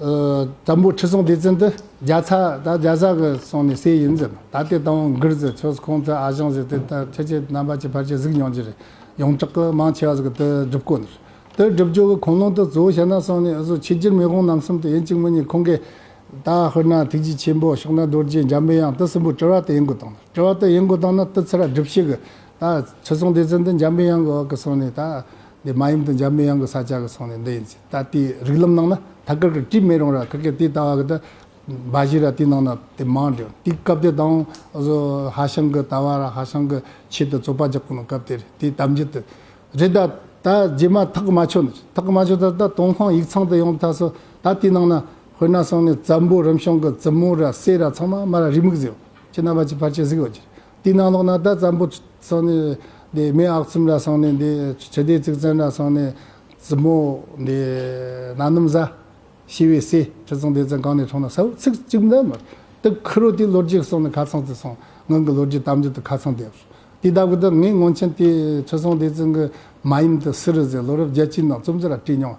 ཨ། བཙན་པོ་ཁྲི་སྲོང་ལྡེ་བཙན་དེ་རྒྱ་ཚ་ད་རྒྱ་བཟའ་གི་སོང་ནས་སྲས་ཡིན་ཟེར། ད་དེ་དང་གུར་ཟེར། ཆོས་ཁོང་ཚོ་ཨ་ཞང་ཟེར། དེ་ད་ཁྱེད་ཀྱི་རྣམ་པ་ཅི་ཕལ་ཆེར་གཟིགས་མྱོང་རྒྱུ་རེད། ཡོངས་གྲགས་གི་མང་ཆེ་བ་ཟིག་གི་དེ་སྒྲུབ་གོ་ནི། དེ་སྒྲུབ་རྒྱུ་གི་ཁུངས་ལུང་དེ་གཙོ་བོ་བཤད་ན་སོང་ནས་ཨ་ཟོ་ཆོས་རྒྱལ་མེས་དབོན་རྣམ་གསུམ་དེ་ཡིན་གཅིག་མིན་གཉིས་ཁོང་གི་ད་དཔེར་ན་ཐུགས་རྗེ་ཆེན་པོ། ཕྱག་ན་རྡོ་རྗེ། འཇམ་པའི་དབྱངས། དེ་གསུམ་པོ་དྲི་བ་དེ་ཡིན་དགོས་དང་། དྲི་བ་དེ་ཡིན་དགོས་དང་ན་དེ་ཚུར་སྒྲུབ་བྱེད་གི། ད་ཁྲི་སྲོང་ལྡེ་བཙན་དེ་འཇམ་པའི་དབྱངས་གི་འོག་གི་སོང་ནས། ད་འདི་མ་ཡུམ་དེ་འཇམ་པའི་དབྱངས་གི་ས་ཆ་གི་སོང་ནས་འདི་ཡིན་ཟེར། ད་དེའི་རིགས་ལམ་ནང་ན་ཐད་ཀར་གི་བྲིས་མེད་རུང་ར་ཁི་ཁི་དེ་ལྟ་བ་གི་ད་འབའ་ཞིག་ར་དེའི་ནང་ན་དེ་མང་འདྲ། དེའི་སྐབས་དེ་དང་ཨ་ཟོ་ཧྭ་ཤང་གི་ལྟ་བ་ར་ཧྭ་ཤང་གི་ཆོས་དེ་རྩོད་པ་རྒྱག་གོ་ནོ་སྐབས་དེ་རེད། དེའི་གཏམ་རྒྱུད་དེ་རེད། ད་ད་རྗེས་མ་ཐག་མ་ཆོད་ནི། ཐག་མ་ཆོད། ད་ད་ཏུན་ཧོང་ཡིག་ཚང་དུ་ཡོང་ཐ་སོ། ད་དེའི་ནང་ན་དཔེར་ན་སོང་ནས་བཙན་པོ་རིམ་བྱོན་གི་བཙུན་མོ་ར་སྲས་ར་ཚང་མ་མ་ར་རེའུ་མིག་ཟེར། ཁྱེད་རྣམ་པ་ཅི་ཕལ་ཆེར་གཟིགས་ཡོད་ཀྱི། དེའི་ནང་ལོགས་ན་ད་བཙན་པོ་སོང་ནས་འདི་མེས་ཨག་ཚོམ་ར་སོང་ནས་འདི་ཁྲི་ལྡེ་གཙུག་བཙན་ར་སོང་ནས་བཙུན་མོ་འདི་གནམ་བཟའ། ཞི་བའི་སྲས་ཁྲི་སྲོང་ལྡེ་བཙན་གང་ནས་འཁྲུངས་ན་ས་བོ་ཚིག་གཅིག་འདི་མ་དེ་ཁུ་རོ་དེའི་ལོ་རྒྱུས་སོང་ནས་ཁ་ཚང་དེ་སོང་། སྔོན་གྱི་ལོ་རྒྱུས་གཏམ་རྒྱུད་དེ་ཁ་ཚང་དེ། དེ་ལྟ་བུ་དེ་ངས་སྔོན་ཆད་དེ་ཁྲི་སྲོང་ལྡེ་བཙན་གྱི་མ་ཡུམ་དེ་སུ་རེད་ཟེར་ལོ་རབས་བརྒྱད་ཅུའི་ནང་རྩོམ་ཟེར་ར་བྲིས་མྱོང་།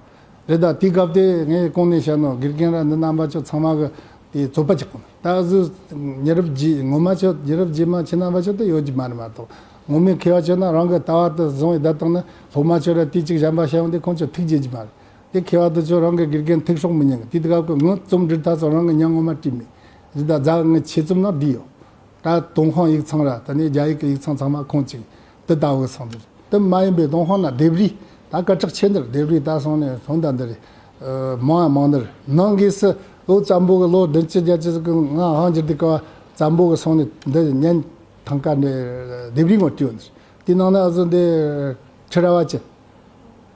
རེད། ད་དེའི་སྐབས་དེ་ངས་གོང་ནས་བཤད་ནོ་དགེ་རྒན་ར་འདི་རྣམ་པ་ཚོ་ཚང་མ་གི་དེ་རྩོད་པ་རྒྱག་གོ་ནོ། ད་གཟོད་མྱི་རབས་རྗེས་ངོ་མ་ཚོ་མྱི་རབས་རྗེས་མ་ཁྱེད་རྣམ་པ་ཚོ་དེ་ཡོད་ཀྱི་མ་རེད་མ་གཏོགས། ངོ་མའི་མཁས་པ་ཚོ་ན་རང་གི་ལྟ་བ་དེ་བཟུང་བའི་བསྡད་བཏང་ན་སློབ་མ་ཚོ་ར་དེ་གཅིག་གཞན་པ་བཤད་ཡོང་དེ་ཁོང་ཚོ་ཐུགས་དགྱེས་ཀྱི་མ་རེད། དེ་མཁས་པ་དེ་ཚོ་རང་གི་དགེ་རྒན་ཐུགས་སྲོག་མི་ཉན་གི། དེ་དུས་སྐབས་ཀྱི་ངོ་རྩོམ་འབྲི་ཐ་ཚོ་རང་གི་མྱིང་ངོ་མ་བྲིས་མེད། རེད། ད་རྫ་ངའི་ཆེད་རྩོམ་ནང་བསྡུས་ཡོད། ད་ཏུན་ཧོང་ཡིག་ཚང་ར་ད་ནི་རྒྱ་ཡིག་གི་ཡིག་ཚང་ཚང་མ་ཁོང་གཅིག་དེ་ལྟ་བུ་སོང་དེ་རེད། དེ་མ་ཡིན་པའི་ཏུན་ཧོང་ན་ལྡེབས་རིས་ད་སྐད་གྲགས་ཆེ་འདིར། ལྡེབས་རིས་ད་སོང་ནས་སོང་ད་འདི་རེད། མང་ཡང་མང་འདིར། ནང་སྒོས་སུ་ལོ་བཙན་པོ་གི་ལོ་བདུན་ཅུ་བརྒྱད་ཅུ་ཟིག་གི་ང་ཧང་འགྱུར་དུས་སྐབས་བཙན་པོ་གི་སོང་ནས་འདི་ཉན་ཐང་ཀ་འདི་ལྡེབས་རིས་ངོ་བྲིས་ཡོད་འདིར། དེ་ནང་ན་ཨ་ཟོ་འདི་ཁྲི་རལ་པ་ཅན།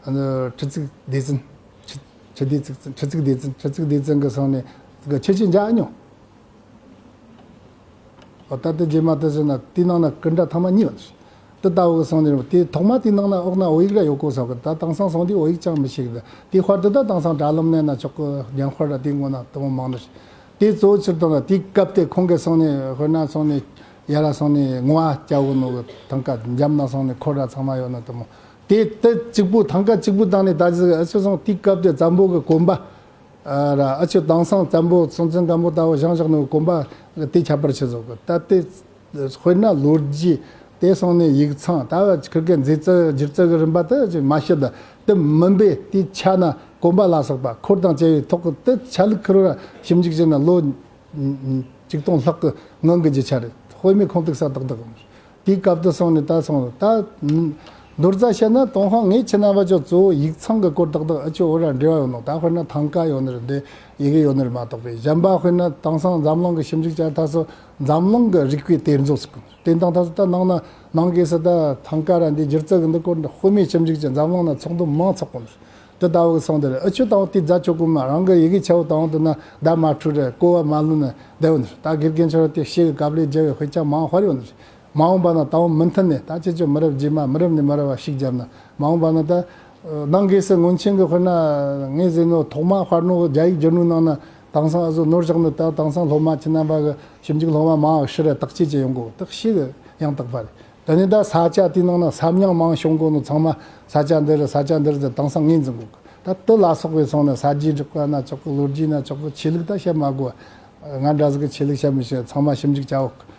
ཨ་ནི་ཁྲི་གཙུག་ལྡེ་བཙན། ཁྲི་ཁྲི་ལྡེ་གཙུག་བཙན། ཁྲི་གཙུག་ལྡེ་བཙན། ཁྲི་གཙུག་ལྡེ་བཙན་གྱི་སོང་ནས་གི་ཁྱེད་ཀྱིས་མཇལ་མྱོང་། འོ་ད་དེ་རྗེས་མ་དེ་ཟེར་ན་དེའི་ནང་ན་སྐུ་འདྲ་ཐེངས་མ་གཉིས་ཡོད། དེ་ལྟ་བུ་གི་སོང་ནས་དེ་ཐོག་མ་དེའི་ནང་ན་འོག་ན་བོད་ཡིག་ར་ཡོད་གོ་ས་གི། ད་དེང་སང་སོང་དུས་བོད་ཡིག་ཅང་མི་ཤེས་གི། དེའི་དཔར་དེ་ད་དེང་སང་དྲ་ལམ་ནས་ན་ཆོག་གི། རྒྱན་དཔར་ར་དེའི་ངོ་ན་དེ་མོ་མང་ནི། དེ་གཙོ་བོ་ཕྱིར་བཏང་ན་དེའི་སྐབས་དེ་ཁོང་གི་སོང་ནས་དཔེར་ན་སོང་ནས་ཡར་ར་སོང་ནས་ངོ་བ་སྐྱ་བོ་ནོ་གི་ཐང་ཀ་འཇམ་ན་སོང་ནས་འཁོར་ར་ཚང་མ་ཡོད་ན་དེ་མོ། དེ་དེ་གཅིག་པུ་ཐང་ཀ་གཅིག་པུ་བཏང་ནས་ད་ཅི་ཨ་ཆོ་སོང་དེའི་སྐབས་དེ་བཙན་པོ་གི་གོན་པ་ར་ཨ་ཆོ་དེང་སང་བཙན་པོ་སྲོང་བཙན་སྒམ་པོ་ལྟ་བུ་བཞེངས་བཞག་ནོ་གི་གོན་པ་དེ་ཁྱད་པར་ཆེ་བཟོ་གི། ད་དེ་དཔེར་ན་ལོ་རྒྱུས་དེ་སོང་ནས་ཡིག་ཚང་ད་ཁིར་གི་མཛེས་རྩལ་སྒྱུ་རྩལ་གི་རིམ་པ་དེ་ཅིག་མ་བཤད། ད་དེ་མིན་པའི་དེའི་ཆ་ན་གོན་པ་ལ་སོགས་པ་འཁོར་དང་བཅས་པའི་ཐོག་གི་དེ་ཆ་ལུགས་ཁིར་བ་ཞིབ་འཇུག་བྱས་ན་ལོ་ཆིག་སྟོང་ལྷག་གི་སྔོན་གྱི་རྒྱུ་ཆ་རེད། དཔེ་མེད་ཁུངས་གཏུགས་ས་ཏག་ཏག་ཡོང་། དེའི་སྐབས་དུ་སོང་ནས་ད་སོང་ད། མདོར་ཙམ་བཤད་ན་ཏུན་ཧོང་ངས་ཁྱེད་རྣམ་པ་ཚོ་གཙོ་བོ་ཡིག་ཚང་གི་སྐོར་ཏག་ཏག་ཨ་ཆོ་འོ་ར་འབྲེལ་བ་ཡོད་ནོ། ད་དཔེར་ན་ཐང་ཀ་ཡོད་ནི་རེད། འདི་ཡི་གེ་ཡོད་ནི་རེད་མ་གཏོགས་པའི་གཞན་པ་དཔེར་ན་དེང་སང་འཛམ་གླིང་གི་ཞིབ་འཇུག་བྱ་ཐ་སོ་འཛམ་གླིང་གི་རིག་པའི་གཏེར་མཛོད་ཟེར་གི། དེ་དང་ཐ་སོ་ད་ནང་ན་ནང་སྒོས་སུ་ད་ཐང་ཀ་ར་འདི་སྒྱུ་རྩལ་གི་འདི་སྐོར་འདི་དཔེ་མེད་ཞིབ་འཇུག་བྱས་འཛམ་གླིང་ན་ཚོགས་འདུ་མང་ཚོགས་གོ་ནི་རེད། དེ་ལྟ་བུ་གི་སོང་དེ་རེད། ཨ་ཆོ་དང་དེ་རྫ་ཆོ་གོ་མ་རང་གི་ཡི་གེ་ཆ་བོ་དང་དེ་ན་ད་མ་འཁྲུལ་རེད། གོ་བ་མ་ལོན་ནས་བསྡད་ཡོད་ནི་རེད། ད་དགེ་རྒན་ཆོ་ར་དེ་ཤེས་གི་དཀའ་ལས་རྒྱབ་ཡོད། དཔེ་ཆ་མང་དཔར་ཡོད་ནི་རེད། མ་འོངས་པ་ན་ད་འོང་མུ་མཐུད་ནས་ད་ཁྱེད་ཚོ་མི་རབས་རྗེས་མ་མི་རབས་ནས་མི་རབས་བ་ཤུགས་བརྒྱབ་ན་མ་འོངས་པ་ན་ད་ནང་སྒོས་སུ་སྔོན་ཆད་གི་དཔེར་ན་ངས་ཟེར་ནོ་ཐོག་མ་དཔར་ནོ་རྒྱ་ཡིག་བསྒྱུར་ནོ་ནང་ན་དེང་སང་ཨ་ཟོ་ནོར་བཞག་ནི། ད་དེང་སང་སློབ་མ་ཁྱེད་རྣམ་པ་གི་ཞིབ་འཇུག་སློབ་མ་མང་བ་ཤི་རེ་བརྟག་དཔྱད་བྱེད་ཡོང་གོ་བརྟག་ཤེས་གི་ཡང་དག་པ་རེད། ད་ནི་ད་ས་ཆ་དེའི་ནང་ན་ས་མྱིང་མང་བྱུང་གོ་ནོ་ཚང་མ་ས་ཆ་འདི་རེད། ས་ཆ་འདི་རེད་ཟེར་དེང་སང་ངོས་འཛིན་གོ་གི། ད་དེ་ལ་སོགས་པའི་སོང་ན་ས་རྒྱུས་འབྲི་ག་ན་ཆོག་གི། ལོ་རྒྱུས་ན་ཆོག་གི། ཆོས་ལུགས་ད་བཤད་མ་དགོས། ང་འདྲ་ཟིག་གི་ཆོས་ལུགས་བཤད་མི་ཤེས། ཚང་མ་ཞིབ་འཇུག་བྱའོ།